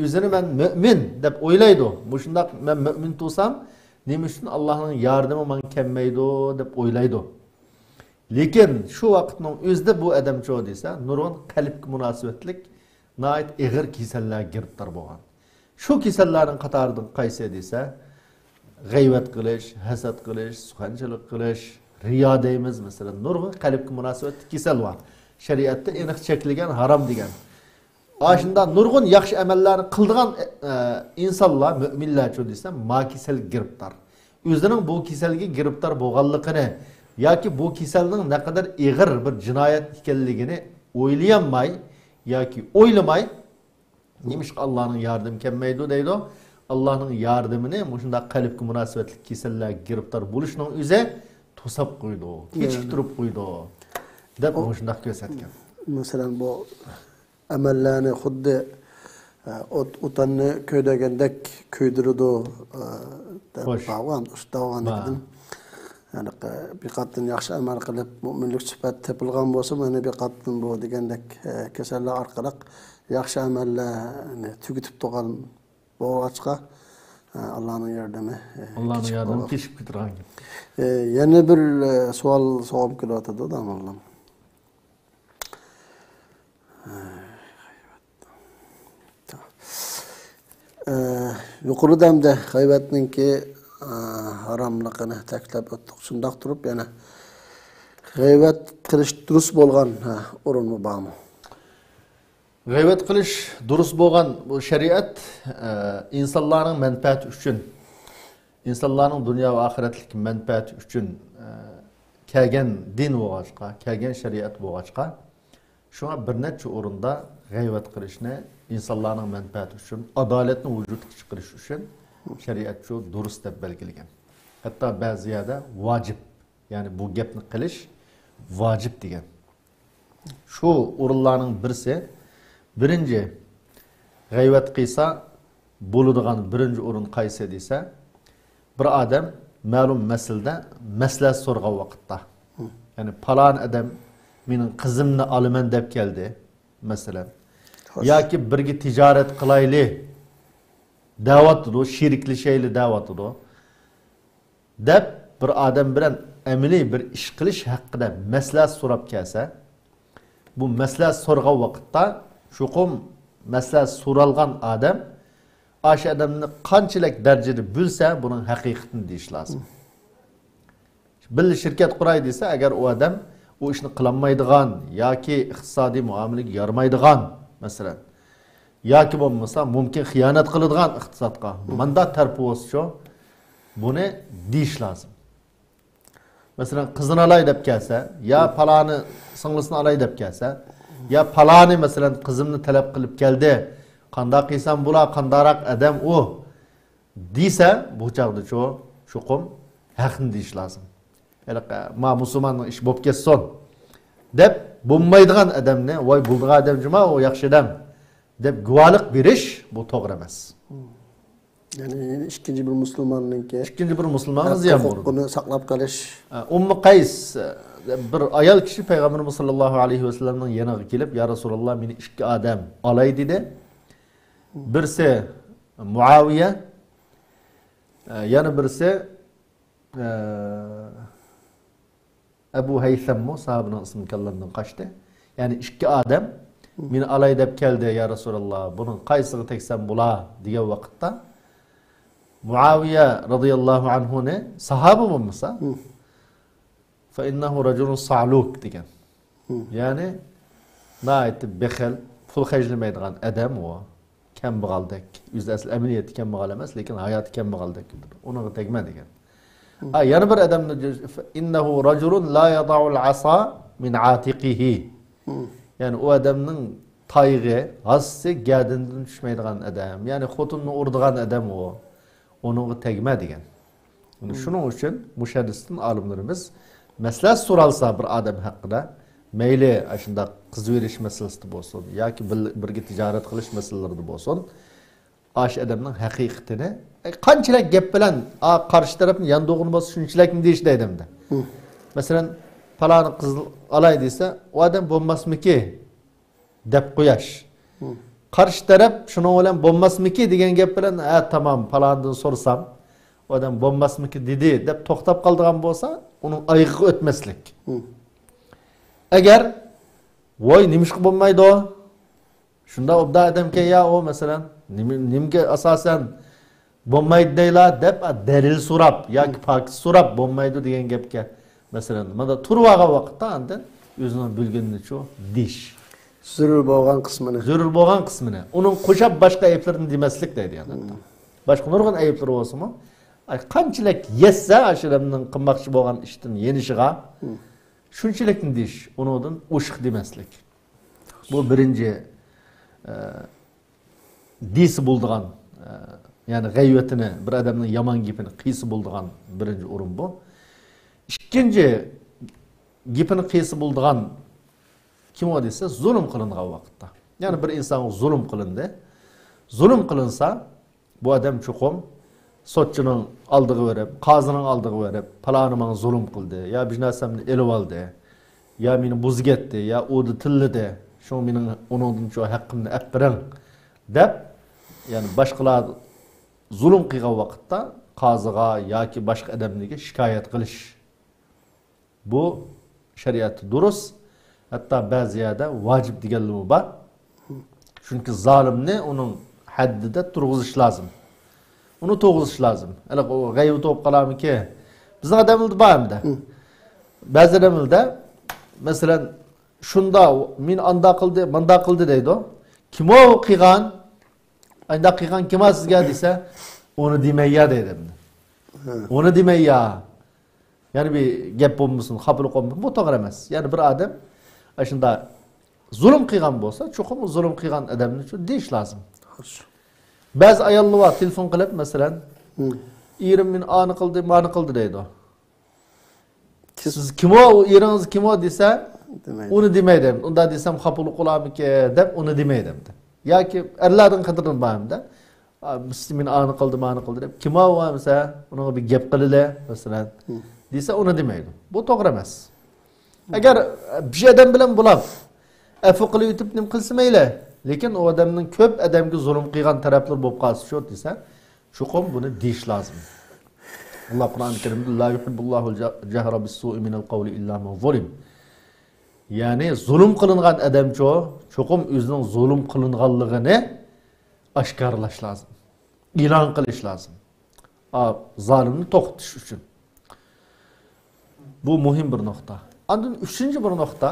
ئۆزىنى مەن مۆمىن دەپ ئويلايدۇ. مۇشۇنداق مەن مۆمىن تۇرسام، نېمە ئۈچۈن ئاللاھنىڭ ياردىمى ماڭا كەلمەيدۇ دەپ ئويلايدۇ. لېكىن شۇ ۋاقىتنىڭ ئۆزىدە بۇ ئادەمچۇ دېسە، نۇرغۇن قەلبكە مۇناسىۋەتلىك ناھايىتى ئېغىر كېسەللەرگە گىرىپتار بولغان. شۇ كېسەللەرنىڭ قاتارىدىن قايسى دېسە، غەيۋەت قىلىش، ھەسەت قىلىش، سۇخەنچىلىك قىلىش، رىيا دەيمىز، مەسىلەن، نۇرغۇن قەلبكە مۇناسىۋەتلىك كېسەل بار. شەرىئەتتە ئېنىق چەكلىگەن، ھارام دېگەن. ئاشۇنداق نۇرغۇن ياخشى ئەمەللەرنى قىلىدىغان، ئە، ئىنسانلار، مۆمىنلەرچۇ دېسەم، ما كېسەلگە گىرىپتار. ئۆزىنىڭ بۇ كېسەلگە گىرىپتار بولغانلىقىنى ياكى بۇ كېسەلنىڭ نەقەدەر ئېغىر بىر جىنايەت ئىكەنلىكىنى ئويلىيالماي ياكى ئويلىماي، نېمىشقا ئاللانىڭ ياردىمى كەلمەيدۇ دەيدۇ. ئاللانىڭ ياردىمىنى مۇشۇنداق قەلبكە مۇناسىۋەتلىك كېسەللەرگە گىرىپتار بولۇشنىڭ ئۆزى توساپ قويىدۇ، كېچىكتۈرۈپ قويىدۇ دەپ مۇشۇنداق كۆرسەتكەن. مەسىلەن، بۇ ئەمەللەرنى خۇددى، ئە، ئوت-، ئوتۇننى كۆيدۈرگەندەك كۆيدۈرىدۇ، ئە، دەپ بارغان، ئۇستا بارغان ئىدىم. يەنى، ئە، بىر قاتتىن ياخشى ئەمەل قىلىپ، مۆمىنلىك سۈپەت تېپىلغان بولسىمۇ، يەنە بىر قاتتىن بۇ دېگەندەك، ئە، كېسەللەر ئارقىلىق ياخشى ئەمەللەرنى تۈگىتىپ تۇرغان بولغاچقا، ئە، ئاللانىڭ ياردىمى، ئە، ئاللانىڭ ياردىمى كېچىكىپ كېتىدىغان گەپ. ئە، يەنە بىر، ئە، سوئال سوغۇم كېلىۋاتىدۇ، داموللام. ئە، يۇقىرىدا ئەمدى غەيۋەتنىڭكى، ئە، ھاراملىقىنى تەكىتلەپ ئۆتتۇق. شۇنداق تۇرۇپ يەنە غەيۋەت قىلىش دۇرۇس بولغان، ئە، ئورۇنمۇ بارمۇ؟ غەيۋەت قىلىش دۇرۇس بولغان بۇ شەرىئەت، ئە، ئىنسانلارنىڭ مەنپەئەتى ئۈچۈن، ئىنسانلارنىڭ دۇنيا ۋە ئاخىرەتلىك مەنپەئەتى ئۈچۈن، ئە، كەلگەن دىن بولغاچقا، كەلگەن شەرىئەت بولغاچقا، شۇڭا بىر نەچچە ئورۇندا غەيۋەت قىلىشنى ئىنسانلارنىڭ مەنپەئەتى ئۈچۈن، ئادالەتنى ۋۇجۇدقا چىقىرىش ئۈچۈن شەرىئەتچۇ دۇرۇس دەپ بەلگىلىگەن. ھەتتا بەزى يەردە ۋاجىپ، يەنى بۇ گەپنى قىلىش ۋاجىپ دېگەن. شۇ ئورۇنلارنىڭ بىرسى، بىرىنچى، غەيۋەت قىلسا بولىدىغان بىرىنچى ئورۇن قايسى دېسە، بىر ئادەم مەلۇم مەسىلىدە مەسلىھەت سورىغان ۋاقىتتا، يەنى پالان ئادەم مېنىڭ قىزىمنى ئالىمەن دەپ كەلدى، مەسىلەن. ياكى بىرگە تىجارەت قىلايلى دەۋاتىدۇ، شېرىكلىشەيلى دەۋاتىدۇ. دەپ بىر ئادەم بىلەن ئەمەلىي بىر ئىش قىلىش ھەققىدە مەسلىھەت سوراپ كەلسە، بۇ مەسلىھەت سورىغان ۋاقىتتا چوقۇم مەسلىھەت سورالغان ئادەم ئاشۇ ئادەمنى قانچىلىك دەرىجىدە بىلسە، بۇنىڭ ھەقىقىتىنى دېيىش لازىم. بىللە شىركەت قۇراي دېسە، ئەگەر ئۇ ئادەم ئۇ ئىشنى قىلالمايدىغان ياكى ئىقتىسادىي مۇئامىلىگە يارىمايدىغان، مەسىلەن، ياكى بولمىسا مۇمكىن خىيانەت قىلىدىغان ئىقتىسادقا، مۇنداق تەرىپى بولسىچۇ، بۇنى دېيىش لازىم. مەسىلەن، قىزىنى ئالاي دەپ كەلسە، يا پالانى سىڭلىسىنى ئالاي دەپ كەلسە، يا پالانى، مەسىلەن، قىزىمنى تەلەپ قىلىپ كەلدى، قانداق قىلسام بولا، قانداقراق ئادەم ئۇ؟ دېسە، بۇ چاغدىچۇ، چوقۇم ھەقنى دېيىش لازىم. ھېلىقى، ما مۇسۇلماننىڭ ئىشى بولۇپ كەتسۇن دەپ، بولمايدىغان ئادەمنى، ۋاي، بولىدىغان ئادەم جۇما، ئۇ ياخشى ئادەم دەپ گۇۋاھلىق بېرىش، بۇ توغرا ئەمەس. يەنى ئىككىنچى بىر مۇسۇلماننىڭكى ئىككىنچى بىر مۇسۇلمانغا زىيان بولىدۇ. ھوقۇقىنى ساقلاپ قېلىش. ئە، ئۇممۇ قەيس، بىر ئايال كىشى پەيغەمبىرىمىز ساللاللاھۇ ئەلەيھى ۋەسەللەمنىڭ يېنىغا كېلىپ، يا رەسۇلاللا، مېنى ئىككى ئادەم ئالاي دېدى. بىرسى مۇئاۋىيە، ئە، يەنە بىرسى، ئە، ئەبۇ ھەيسەممۇ ساھابىنىڭ ئىسمى كاللامدىن قاچتى. يەنى ئىككى ئادەم مېنى ئالاي دەپ كەلدى، يا رەسۇلاللا، بۇنىڭ قايسىغا تەگسەم بولا؟ دېگەن ۋاقىتتا مۇئاۋىيە رازىياللاھۇ ئەنھۇنى، ساھابە بولمىسا، فەئىننەھۇ رەجۇلۇن سەلۇك دېگەن. يەنى ناھايىتى بېخىل، پۇل خەجلىمەيدىغان ئادەم ئۇ. كەمبەغەلدەك. ئۆزى ئەسلى ئەمەلىيەتتە كەمبەغەل ئەمەس، لېكىن ھاياتى كەمبەغەلدەك. ئۇنىڭغا تەگمە دېگەن. ئا، يەنە بىر ئادەمنى، ئىننەھۇ رەجۇلۇن لا يەدەئۇل ئەسا مىن ئاتىقىھى. يەنى ئۇ ئادەمنىڭ تايىقى، ھاسىسى گەدىنىدىن چۈشمەيدىغان ئادەم. يەنى خوتۇننى ئۇرىدىغان ئادەم ئۇ. ئۇنىڭغا تەگمە دېگەن. شۇنىڭ ئۈچۈن مۇشۇ ھەدىستىن ئالىملىرىمىز مەسلىھەت سورالسا بىر ئادەم ھەققىدە، مەيلى ئاشۇنداق قىز بېرىش مەسىلىسىدە بولسۇن ياكى بىر، بىرگە تىجارەت قىلىش مەسىلىلىرىدە بولسۇن، ئاشۇ ئادەمنىڭ ھەقىقىتىنى، ئە، قانچىلىك گەپ بىلەن، ئا، قارشى تەرەپنى ياندۇرغىنى بولسا، شۇنچىلىكنى دېيىش دەيدۇ ئەمدى. مەسىلەن، پالانى قىز ئالاي دېسە، ئۇ ئادەم بولماسمىكى؟ دەپ قوياش. قارشى تەرەپ شۇنىڭ بىلەن بولماسمىكى دېگەن گەپ بىلەن، ھە، تامام، پالانىدىن سورىسام، ئۇ ئادەم بولماسمىكى دېدى دەپ توختاپ قالىدىغان بولسا، ئۇنىڭ ئايىغىغا ئۆتمەسلىك. ئەگەر، ۋاي، نېمىشقا بولمايدۇ؟ شۇنداق ئوبدان ئادەمكەن يا ئۇ، مەسىلەن، نېمە، نېمىگە ئاساسەن بولمايدۇ دەيلا دەپ، دەلىل سوراپ ياكى پاكىت سوراپ بولمايدۇ دېگەن گەپكە، مەسىلەن، مانا تۇرۇپ ئالغان ۋاقىتتا ئاندىن ئۆزىنىڭ بىلگىنىنىچۇ دېيىش. زۆرۈر بولغان قىسمىنى. زۆرۈر بولغان قىسمىنى. ئۇنىڭ قوشاپ باشقا ئەيىبلىرىنى دېمەسلىك دەيدۇ، يەنى. باشقا نۇرغۇن ئەيىبلىرى بولسىمۇ، ئاي، قانچىلىك يەتسە ئاشۇ ئادەمنىڭ قىلماقچى بولغان ئىشتىن يېنىشىغا، شۇنچىلىكنى دېيىش، ئۇنىڭدىن ئوشۇق دېمەسلىك. بۇ بىرىنچى، ئە، دېسە بولىدىغان، ئە، يەنى غەيۋىتىنى، بىر ئادەمنىڭ يامان گېپىنى قىلسا بولىدىغان بىرىنچى ئورۇن بۇ. ئىككىنچى گېپىنى قىلسا بولىدىغان كىم ئۇ دېسە، زۇلۇم قىلىنغان ۋاقىتتا. يەنى بىر ئىنسانغا زۇلۇم قىلىندى. زۇلۇم قىلىنسا، بۇ ئادەم چوقۇم سوتچىنىڭ ئالدىغا بېرىپ، قازىنىڭ ئالدىغا بېرىپ، پالانى ماڭا زۇلۇم قىلدى، يا بىر نەرسەمنى ئېلىۋالدى، يا مېنى بۇزۇۋەتتى، يا ئۇدۇل تىللىدى، شۇڭا مېنىڭ ئۇنىڭدىن شۇ ھەققىمنى ئەپ بېرىڭ دەپ، يەنى باشقىلار زۇلۇم قىلغان ۋاقىتتا قازىغا ياكى باشقا ئادەملەرگە شىكايەت قىلىش. بۇ شەرىئەتتە دۇرۇس، ھەتتا بەزى يەردە ۋاجىپ دېگەنلىرىمۇ بار. چۈنكى زالىمنى ئۇنىڭ ھەددىدە تۇرغۇزۇش لازىم. ئۇنى تۇرغۇزۇش لازىم. ھېلىقى ئۇ غەيۋىتى بولۇپ قالارمىكى؟ بىزنىڭ ئادەملەردە بار ئەمدى. بەزى ئادەملەردە، مەسىلەن، شۇندا، مېنى ئاندا قىلدى، ماندا قىلدى دەيدۇ. كىمۇ ئۇ قىلغان؟ ئانداق قىلغان كىم سىزگە دېسە، ئۇنى دېمەييا دەيدۇ ئەمدى. ئۇنى دېمەييا. يەنە بىر گەپ بولمىسۇن، خاپىلىق بولمىسۇن. بۇ توغرا ئەمەس. يەنى بىر ئادەم ئاشۇنداق زۇلۇم قىلغان بولسا، چوقۇم زۇلۇم قىلغان ئادەمنى شۇ دېيىش لازىم. خوش. بەزى ئاياللار بار، تېلېفون قىلىپ، مەسىلەن، ئېرىم مېنى ئانى قىلدى، مانى قىلدى دەيدۇ. سىز كىم ئۇ، ئۇ ئېرىڭىز كىم ئۇ دېسە، دېمەيدۇ. ئۇنى دېمەيدۇ. ئۇنداق دېسەم خاپىلىق بولارمىكىن دەپ ئۇنى دېمەيدۇ. ياكى ئەرلەردىن قېتىرىم بار ئەمدى. ئا، مىسلى مېنى ئانى قىلدى، مانى قىلدى دەپ، كىم ئۇ دېسە، ئۇنىڭغا بىر گەپ قىلىلى، مەسىلەن، دېسە ئۇنى دېمەيدۇ. بۇ توغرا ئەمەس. ئەگەر، ئە، بىر ئادەم بىلەن بولاپ، ئەپۇ قىلىۋېتىپ نېمە قىلسا مەيلى. لېكىن ئۇ ئادەمنىڭ كۆپ ئادەمگە زۇلۇم قىلغان تەرەپلىرى بولۇپ قالسا شۇ دېسە، چوقۇم بۇنى دېيىش لازىم. ئاللا قۇرئان كەرىمدە، لا يحب الله الجهر بالسوء من القول إلا من ظلم. يەنى زۇلۇم قىلىنغان ئادەمچۇ، چوقۇم ئۆزىنىڭ زۇلۇم قىلىنغانلىقىنى ئاشكارىلاش لازىم. ئېلان قىلىش لازىم. ئا، زالىمنى توختىتىش ئۈچۈن. بۇ مۇھىم بىر نۇقتا. ئاندىن ئۈچىنچى بىر نۇقتا،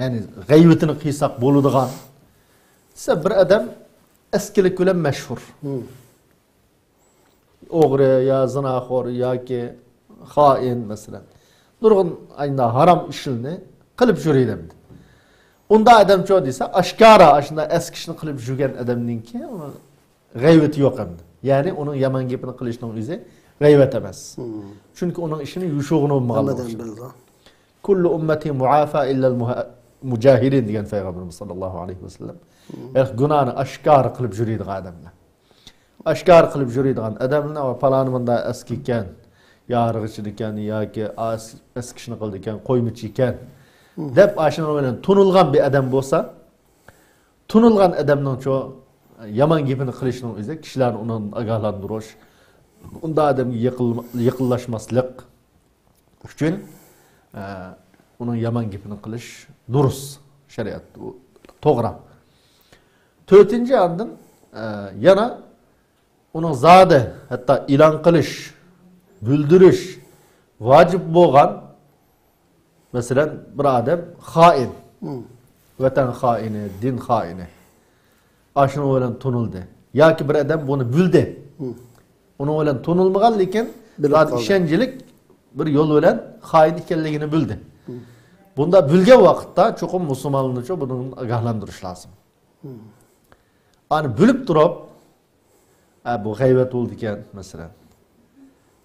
يەنى غەيۋىتىنى قىلساق بولىدىغان دېسە، بىر ئادەم ئەسكىلىك بىلەن مەشھۇر. ئوغرى يا زىناخور ياكى خائىن، مەسىلەن. نۇرغۇن ئاينا ھارام ئىشلىرىنى قىلىپ يۈرىدۇ ئەمدى. ئۇنداق ئادەمچۇ دېسە، ئاشكارا ئاشۇنداق ئەسكى ئىشنى قىلىپ يۈرگەن ئادەمنىڭكى غەيۋىتى يوق ئەمدى. يەنى ئۇنىڭ يامان گېپىنى قىلىشنىڭ ئۆزى غەيۋەت ئەمەس. چۈنكى ئۇنىڭ ئىشىنى يوشۇرغىنى بولمىغان. ھەممە ئادەم بىلىدۇ. كل أمتي معافى إلا المجاهرين دېگەن پەيغەمبىرىمىز ساللاللاھۇ ئەلەيھى ۋەسەللەم. يەنى گۇناھنى ئاشكارا قىلىپ يۈرىدىغان ئادەملەر. ئاشكارا قىلىپ يۈرىدىغان ئادەملەر، ۋە پالانى مۇنداق ئەسكى ئىكەن، يا ھارغىنچى ئىكەن، ياكى ئەس-، ئەسكى ئىشنى قىلىدىكەن، قويمىچى ئىكەن، دەپ ئاشۇنىڭ بىلەن تونۇلغان بىر ئادەم بولسا، تونۇلغان ئادەمنىڭچۇ يامان گېپىنى قىلىشنىڭ ئۆزى كىشىلەرنى ئۇنىڭدىن ئاگاھلاندۇرۇش، ئۇنداق ئادەمگە يېقىن-، يېقىنلاشماسلىق ئۈچۈن، ئە، ئۇنىڭ يامان گېپىنى قىلىش دۇرۇس، شەرىئەت، ئۇ توغرا. تۆتىنچى ئاندىن، ئە، يەنە ئۇنىڭ زادى، ھەتتا ئېلان قىلىش، بىلدۈرۈش ۋاجىپ بولغان، مەسىلەن، بىر ئادەم خائىن، ۋەتەن خائىنى، دىن خائىنى. ئاشۇنىڭ بىلەن تونۇلدى. ياكى بىر ئادەم بۇنى بىلدى. ئۇنىڭ بىلەن تونۇلمىغان، لېكىن بىلىپ زادى قالدى. ئىشەنچلىك بىر يول بىلەن خائىن ئىكەنلىكىنى بىلدى. بۇنداق بىلگەن ۋاقىتتا چوقۇم مۇسۇلمانلارنىچۇ بۇنىڭدىن ئاگاھلاندۇرۇش لازىم. ئانى بىلىپ تۇرۇپ، ئە، بۇ غەيۋەت بولىدىكەن، مەسىلەن،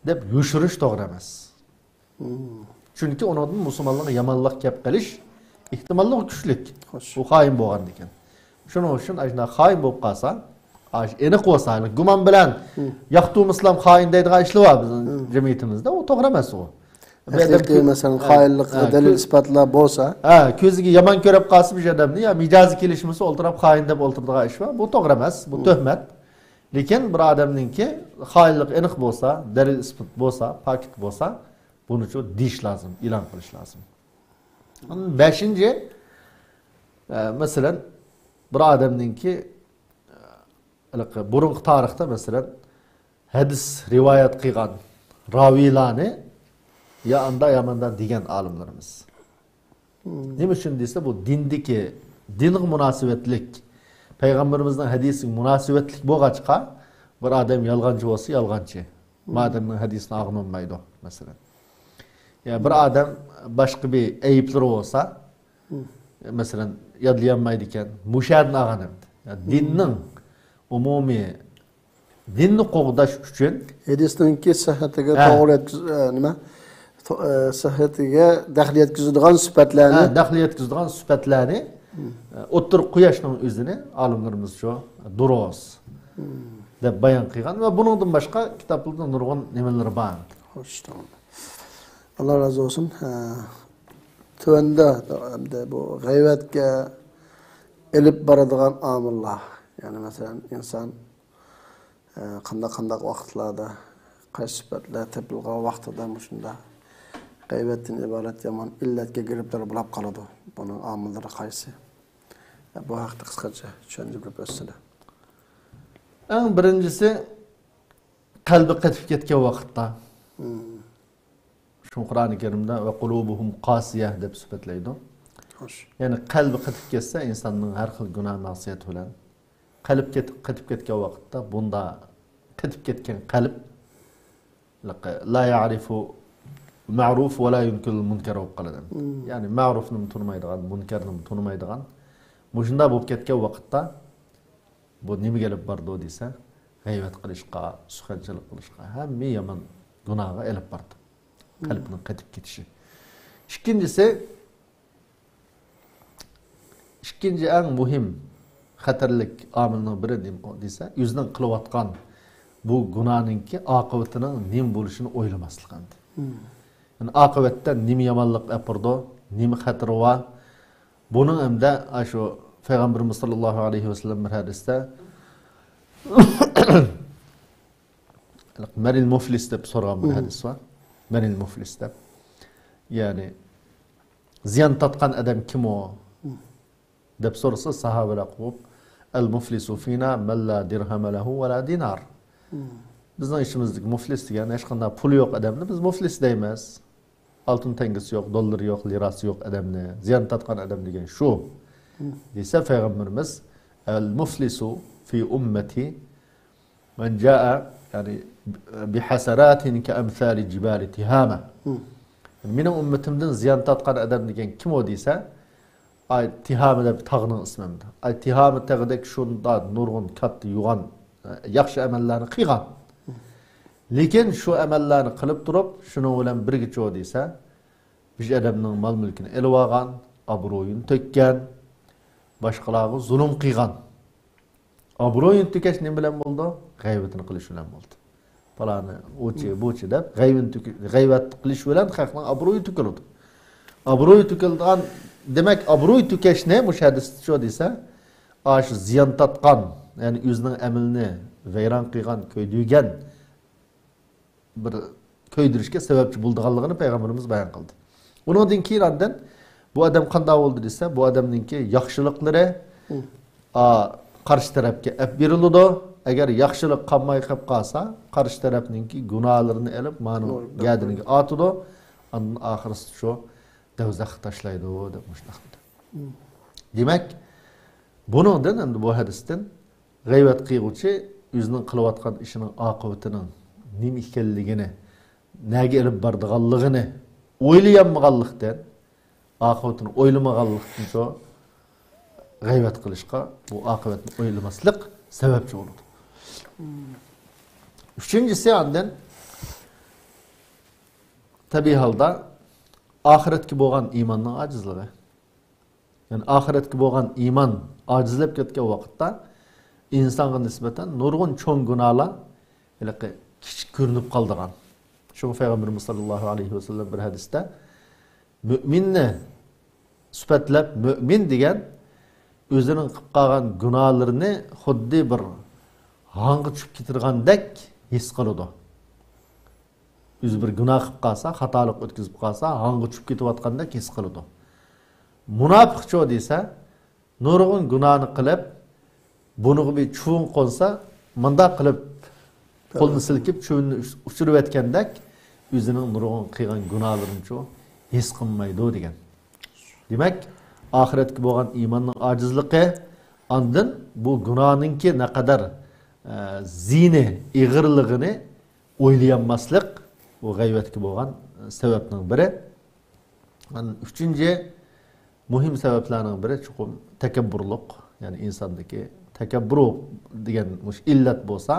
دەپ يوشۇرۇش توغرا ئەمەس. چۈنكى ئۇنىڭدىن مۇسۇلمانلارغا يامانلىق كەپ قېلىش ئېھتىماللىقى كۈچلۈك. خوش. بۇ خائىن بولغاندىكىن. شۇنىڭ ئۈچۈن ئاشۇنداق خائىن بولۇپ قالسا، ئاش-، ئېنىق بولسا، يەنى گۇمان بىلەن ياقتۇرمىسىلام خائىن دەيدىغان ئىشلار بار بىزنىڭ جەمئىيىتىمىزدە. ئۇ توغرا ئەمەس ئۇ. ھەقىقىي، مەسىلەن، خائىنلىقىغا دەلىل ئىسپاتلار بولسا. ھە، كۆزىگە يامان كۆرۈپ قالسا بىر ئادەمنى، يا مىجەزى كېلىشمىسە ئولتۇرۇپ خائىن دەپ ئولتۇرىدىغان ئىش بار. بۇ توغرا ئەمەس، بۇ تۆھمەت. لېكىن بىر ئادەمنىڭكى خائىنلىقى ئېنىق بولسا، دەلىل ئىسپات بولسا، پاكىت بولسا، بۇنىچۇ دېيىش لازىم، ئېلان قىلىش لازىم. بەشىنچى، ئە، مەسىلەن، بىر ئادەمنىڭكى، ئە، ھېلىقى بۇرۇنقى تارىختا، مەسىلەن، ھەدىس رىۋايەت قىلغان راۋىيلارنى يا ئاندا يا ماندا دېگەن ئالىملىرىمىز. نېمە ئۈچۈن دېسە، بۇ دىندىكى، دىنغا مۇناسىۋەتلىك، پەيغەمبىرىمىزنىڭ ھەدىسىگە مۇناسىۋەتلىك بولغاچقا، بىر ئادەم يالغانچى بولسا يالغانچى. مادەمنىڭ ھەدىسىنى ئاغىنالمايدۇ، مەسىلەن. يا بىر ئادەم باشقا بىر ئەيىبلىرى بولسا، مەسىلەن، يادلىيالمايدىكەن، مۇشۇ يەردىن ئاغىنىم. يا دىننىڭ ئومۇمىي دىننى قوغداش ئۈچۈن. ھەدىسنىڭكى سىھھەتىگە ھە. توغرا يەتكۈز-، ئە، نېمە؟ تو-، ئە، سىھھەتىگە دەخلى يەتكۈزىدىغان سۈپەتلەرنى. ھە، دەخلى يەتكۈزىدىغان سۈپەتلەرنى، ئە، ئوتتۇرىغا قويۇشنىڭ ئۆزىنى ئالىملىرىمىز شۇ دۇرۇس دەپ بايان قىلغان ۋە بۇنىڭدىن باشقا كىتابلاردا نۇرغۇن نېمىلىرى بار. خوش، تامام. ئاللا رازى بولسۇن. ئە، تۆۋەندە ئەمدى بۇ غەيۋەتكە ئېلىپ بارىدىغان ئامىللار. يەنى مەسىلەن، ئىنسان ئە، قانداق، قانداق ۋاقىتلاردا، قايسى سۈپەتلەر تېپىلغان ۋاقتىدا مۇشۇنداق غەيۋەتتىن ئىبارەت يامان ئىللەتكە گىرىپتار بولاپ قالىدۇ؟ بۇنىڭ ئامىللىرى قايسى؟ ئە، بۇ ھەقتە قىسقىچە چۈشەندۈرۈپ ئۆتسىلە. ئەڭ بىرىنچىسى، قەلبى قېتىپ كەتكەن ۋاقىتتا. شۇ قۇرئانى كەرىمدە «ۋە قۇلۇبۇھۇم قاسىيە» دەپ سۈپەتلەيدۇ. خوش. يەنى قەلبى قېتىپ كەتسە، ئىنساننىڭ ھەر خىل گۇناھ مەسىيەت بىلەن قەلب كېتىپ، قېتىپ كەتكەن ۋاقىتتا، بۇندا قېتىپ كەتكەن قەلب لا يەرىفۇ مەرۇف ۋە لا يۇنكىرۇل مۇنكەر بولۇپ قالىدۇ. يەنى مەرۇفنىمۇ تونۇمايدىغان، مۇنكەرنىمۇ تونۇمايدىغان. مۇشۇنداق بولۇپ كەتكەن ۋاقىتتا، بۇ نېمىگە ئېلىپ بارىدۇ دېسە، غەيۋەت قىلىشقا، سۇخەنچىلىك قىلىشقا، ھەممە يامان گۇناھقا ئېلىپ بارىدۇ. قەلبنىڭ قېتىپ كېتىشى. ئىككىنچىسى، ئىككىنچى ئەڭ مۇھىم خەتەرلىك ئامىلنىڭ بىرى نېمە دېسە، ئۆزىنىڭ قىلىۋاتقان بۇ گۇناھنىڭكى ئاقىۋىتىنىڭ نېمە بولۇشىنى ئويلىماسلىق ئەمدى. يەنى ئاقىۋەتتە نېمە يامانلىق ئەپىرىدۇ، نېمە خەتىرى بار، بۇنىڭ ئەمدى ئاشۇ پەيغەمبىرىمىز ساللاللاھۇ ئەلەيھى ۋەسەللەم بىر ھەدىستە مەنىل مۇفلىس دەپ سورىغان بىر ھەدىس بار. مەنىل مۇفلىس دەپ. يەنى زىيان تارتقان ئادەم كىم ئۇ؟ دەپ سورىسا ساھابىلەر قوپۇپ، ئەل مۇفلىسۇ فىنا مەن لا دىرھەمە لەھۇ ۋە لا دىنار. بىزنىڭ ئىچىمىزدىكى مۇفلىس دېگەن ھېچقانداق پۇلى يوق ئادەمنى بىز مۇفلىس دەيمىز. ئالتۇن تەڭگىسى يوق، دوللىرى يوق، لىراسى يوق ئادەمنى، زىيان تارتقان ئادەم دېگەن شۇ. دېسە پەيغەمبىرىمىز، ئەل مۇفلىسۇ فى ئۇممەتى مەن جائە، يەنى، بىھەسەراتىن كەئەمسالى جىبالى تىھامە. مېنىڭ ئۈممىتىمدىن زىيان تارتقان ئادەم دېگەن كىم ئۇ دېسە، ئاي تىھامە دەپ تاغنىڭ ئىسمى ئەمدى. ئاي تىھامە تېغىدەك شۇنداق نۇرغۇن كاتتا يوغان، ياخشى ئەمەللەرنى قىلغان. لېكىن شۇ ئەمەللەرنى قىلىپ تۇرۇپ، شۇنىڭ بىلەن بىرگىچۇ دېسە، بىر ئادەمنىڭ مال-مۈلكىنى ئېلىۋالغان، ئابرۇيىنى تۆككەن، باشقىلارغا زۇلۇم قىلغان. ئابرۇيىنى تۆكۈش نېمە بىلەن بولىدۇ؟ غەيۋىتىنى قىلىش بىلەن بولىدۇ. پالانى، ئۇچى، بۇچى دەپ غەيۋىنى تۆكۈ-، غەيۋەت قىلىش بىلەن خەقنىڭ ئابرۇيى تۆكۈلىدۇ. ئابرۇي تۆكۈلىدىغان، دېمەك، ئابرۇي تۆكۈشنى مۇشۇ ھەدىستە شۇ دېسە، ئاشۇ زىيان تارتقان، يەنى ئۆزىنىڭ ئەمىلىنى ۋەيران قىلغان، كۆيدۈرگەن، بىر كۆيدۈرۈشكە سەۋەبچى بولىدىغانلىقىنى پەيغەمبىرىمىز بايان قىلدى. ئۇنىڭدىن كېيىن ئاندىن بۇ ئادەم قانداق بولدى دېسە، بۇ ئادەمنىڭكى ياخشىلىقلىرى، ئا، قارشى تەرەپكە ئەپ بېرىلىدۇ. ئەگەر ياخشىلىق قالماي قېلىپ قالسا، قارشى تەرەپنىڭكى گۇناھلىرىنى ئېلىپ، مانىڭ گەدىنىگە ئاتىدۇ. ئاندىن ئاخىرسى شۇ دوزاخقا تاشلايدۇ، دەپ مۇشۇنداق دېدى. دېمەك، بۇنىڭدىن، ئەمدى بۇ ھەدىستىن غەيۋەت قىلغۇچى ئۆزىنىڭ قىلىۋاتقان ئىشىنىڭ ئاقىۋىتىنىڭ نېمە ئىكەنلىكىنى، نەگە ئېلىپ بارىدىغانلىقىنى ئويلىيالمىغانلىقتىن، ئاقىۋىتىنى ئويلىمىغانلىقتىن شۇ غەيۋەت قىلىشقا، بۇ ئاقىۋەتنى ئويلىماسلىق سەۋەبچى بولىدۇ. ئۈچىنچىسى، ئاندىن تەبىئىي ھالدا ئاخىرەتكە بولغان ئىماننىڭ ئاجىزلىقى. يەنى ئاخىرەتكە بولغان ئىمان ئاجىزلاپ كەتكەن ۋاقىتتا ئىنسانغا نىسبەتەن نۇرغۇن چوڭ گۇناھلار ھېلىقى كىچىك كۆرۈنۈپ قالىدىغان. شۇڭا پەيغەمبىرىمىز ساللاللاھۇ ئەلەيھى ۋەسەللەم بىر ھەدىستە مۆمىننى سۈپەتلەپ، مۆمىن دېگەن ئۆزىنىڭ قىلىپ قالغان گۇناھلىرىنى خۇددى بىر ھاڭغا چۈشۈپ كېتىدىغاندەك ھېس قىلىدۇ. ئۆزى بىر گۇناھ قىلىپ قالسا، خاتالىق ئۆتكۈزۈپ قالسا، ھاڭغا چۈشۈپ كېتىۋاتقاندەك ھېس قىلىدۇ. مۇناپىقچۇ دېسە، نۇرغۇن گۇناھنى قىلىپ، بۇنىڭغا بىر چۇۋۇن قونسا، مۇنداق قىلىپ قولىنى سىلكىپ، چۇۋۇننى ئۇچۇرۇۋەتكەندەك، ئۆزىنىڭ نۇرغۇن قىلغان گۇناھلىرىنىچۇ ھېس قىلمايدۇ دېگەن. دېمەك، ئاخىرەتكە بولغان ئىماننىڭ ئاجىزلىقى، ئاندىن بۇ گۇناھنىڭكى نەقەدەر، ئە، زىيىنى، ئېغىرلىقىنى ئويلىيالماسلىق، بۇ غەيۋەتكە بولغان سەۋەبنىڭ بىرى. ئۈچىنچى مۇھىم سەۋەبلەرنىڭ بىرى چوقۇم تەكەببۇرلۇق، يەنى ئىنساندىكى تەكەببۇر دېگەن مۇشۇ ئىللەت بولسا،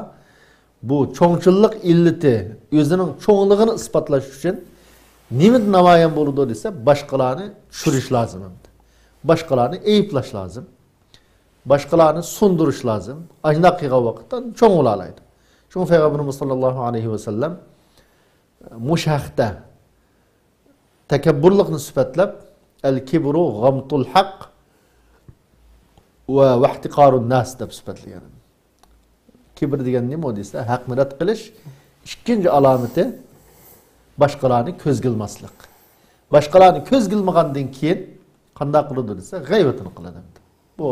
بۇ چوڭچىللىق ئىللىتى، ئۆزىنىڭ چوڭلۇقىنى ئىسپاتلاش ئۈچۈن نېمىدە نامايان بولىدۇ دېسە، باشقىلارنى چۈشۈرۈش لازىم ئەمدى. باشقىلارنى ئەيىبلەش لازىم. باشقىلارنى سۇندۇرۇش لازىم. ئاشۇنداق قىلغان ۋاقىتتا چوڭ بولالايدۇ. شۇڭا پەيغەمبىرىمىز ساللاللاھۇ ئەلەيھى ۋەسەللەم مۇشۇ ھەقتە تەكەببۇرلۇقنى سۈپەتلەپ، «ئەل كىبرۇ غەمتۇل ھەق ۋە ۋەھتىقارۇن ناس» دەپ سۈپەتلىگەن. كىبىر دېگەن نېمە دېسە، ھەقنى رەت قىلىش. ئىككىنچى ئالامىتى، باشقىلارنى كۆزگە ئىلماسلىق. باشقىلارنى كۆزگە ئىلمىغاندىن كېيىن قانداق قىلىدۇ دېسە، غەيۋىتىنى قىلىدۇ. بۇ،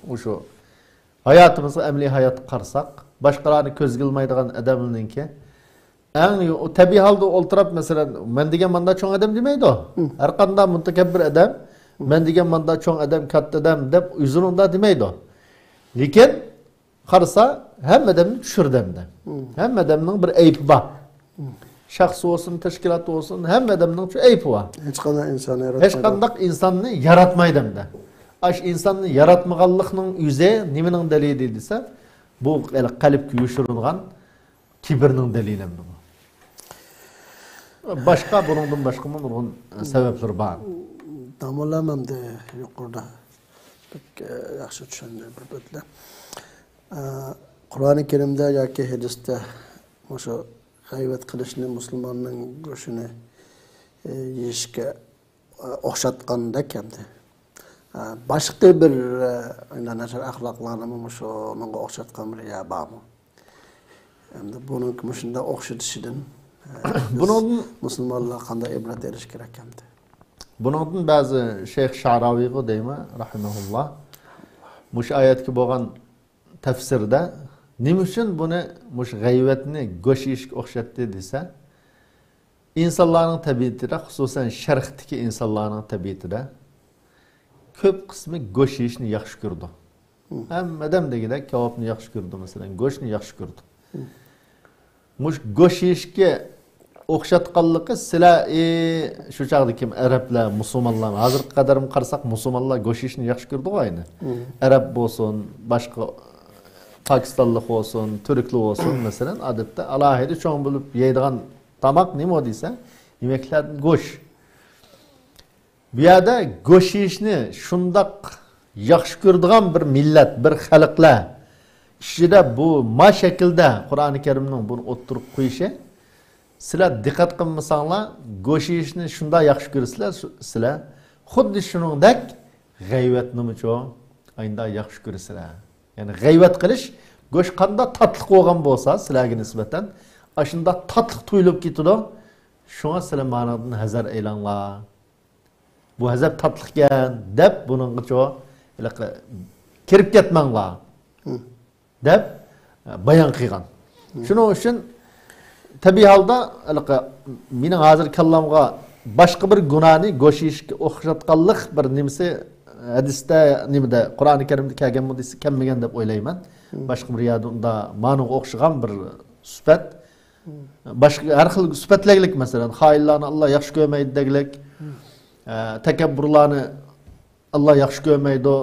مۇشۇ ھاياتىمىزغا، ئەمەلىي ھاياتقا قارىساق، باشقىلارنى كۆزگە ئىلمايدىغان ئادەمنىڭكى ئەڭ يۇ-، تەبىئىي ھالدا ئولتۇراپ، مەسىلەن، «مەن دېگەن ماندا چوڭ ئادەم» دېمەيدۇ. ھەر قانداق مۇتەكەببىر ئادەم، «مەن دېگەن ماندا چوڭ ئادەم، كاتتا ئادەم» دەپ ئۆزىنىڭدا دېمەيدۇ. لېكىن قارىسا، ھەممە ئادەمنى چۈشۈردى ئەمدى. ھەممە ئادەمنىڭ بىر ئەيىبى بار. شەخس بولسۇن، تەشكىلات بولسۇن، ھەممە ئادەمنىڭ شۇ ئەيىبى بار. ھېچقانداق ئىنسان ياراتمايدۇ. ھېچقانداق ئىنساننى ياراتمايدۇ ئەمدى. ئاشۇ ئىنساننى ياراتمىغانلىقنىڭ ئۆزى نېمىنىڭ دەلىلى دېسە، بۇ قەلبكە يوشۇرۇنغان كىبىرنىڭ دەلىلى ئەمدى بۇ. باشقا، بۇنىڭدىن باشقىمۇ نۇرغۇن سەۋەبلىرى بار. داموللام ئەمدى يۇقىرىدا بەك، ئە، ياخشى چۈشەندى بىر بەتلەر. ئە، قۇرئانى كەرىمدە ياكى ھەدىستە مۇشۇ غەيۋەت قىلىشنى مۇسۇلماننىڭ گۆشىنى، ئە، يېيىشكە، ئە، ئوخشاتقاندەك ئەمدى. ئە، باشقا بىر، ئە، ناچار ئەخلاقلارنىمۇ مۇشۇنىڭغا ئوخشاتقان بىر يەر بارمۇ؟ ئەمدى بۇنىڭ مۇشۇنداق ئوخشىتىشىدىن، ئە، بىز بۇنىڭدىن مۇسۇلمانلار قانداق ئىبرەت ئېلىش كېرەك ئەمدى؟ بۇنىڭدىن بەزى شەيخ شەئراۋىغۇ دەيمەن، رەھىمەھۇللا، مۇشۇ ئايەتكە بولغان تەپسىردە نېمە ئۈچۈن بۇنى مۇشۇ غەيۋەتنى گۆش يېيىشكە ئوخشاتتى دېسە، ئىنسانلارنىڭ تەبىئىتىدە، خۇسۇسەن شەرقتىكى ئىنسانلارنىڭ تەبىئىتىدە كۆپ قىسمى گۆش يېيىشنى ياخشى كۆرىدۇ. ھەممە ئادەم دېگۈدەك كاۋاپنى ياخشى كۆرىدۇ، مەسىلەن، گۆشنى ياخشى كۆرىدۇ. مۇشۇ گۆش يېيىشكە ئوخشاتقانلىقى سىلەر، ئى، شۇ چاغدا كىم، ئەرەبلەر، مۇسۇلمانلار، ھازىرغا قەدەرمۇ قارىساق، مۇسۇلمانلار گۆش يېيىشنى ياخشى كۆرىدىغۇ ئەينى. ئەرەب بولسۇن، باشقا پاكىستانلىق بولسۇن، تۈركلەر بولسۇن، مەسىلەن، ئادەتتە ئالاھىدە چوڭ بولۇپ يەيدىغان تاماق نېمە دېسە، يېمەكلەردىن گۆش. بۇ يەردە گۆش يېيىشنى شۇنداق ياخشى كۆرىدىغان بىر مىللەت، بىر خەلقلەر ئىچىدە بۇ ما شەكىلدە قۇرئانى كەرىمنىڭ بۇنى ئوتتۇرىغا قويۇشى، سىلەر دىققەت قىلمىساڭلار، گۆش يېيىشنى شۇنداق ياخشى كۆرىسىلەر، سىلەر خۇددى شۇنىڭدەك غەيۋەتنىمۇچۇ ئاينىدا ياخشى كۆرىسىلەر. يەنى غەيۋەت قىلىش، گۆش قانداق تاتلىق بولغان بولسا سىلەرگە نىسبەتەن، ئاشۇنداق تاتلىق تۇيۇلۇپ كېتىدۇ. شۇڭا سىلەر مانىڭدىن ھەزەر ئەيلەڭلار. بۇ ھەزەر تاتلىقكەن دەپ بۇنىڭغىچۇ ھېلىقى كىرىپ كەتمەڭلار دەپ، ئە، بايان قىلغان. شۇنىڭ ئۈچۈن تەبىئىي ھالدا ھېلىقى مېنىڭ ھازىر كاللامغا باشقا بىر گۇناھنى گۆش يېيىشكە ئوخشاتقانلىق بىر نېمىسى ھەدىستە، نېمىدە، قۇرئانى كەرىمدە كەلگەنمۇ دېسە، كەلمىگەن دەپ ئويلايمەن. باشقا بىر يەردە ئۇنداق مانىغا ئوخشىغان بىر سۈپەت. باشقا ھەر خىل سۈپەتلەرلىك، مەسىلەن، خائىنلارنى ئاللا ياخشى كۆرمەيدۇ دەگلىك، ئە، تەكەببۇرلارنى ئاللا ياخشى كۆرمەيدۇ.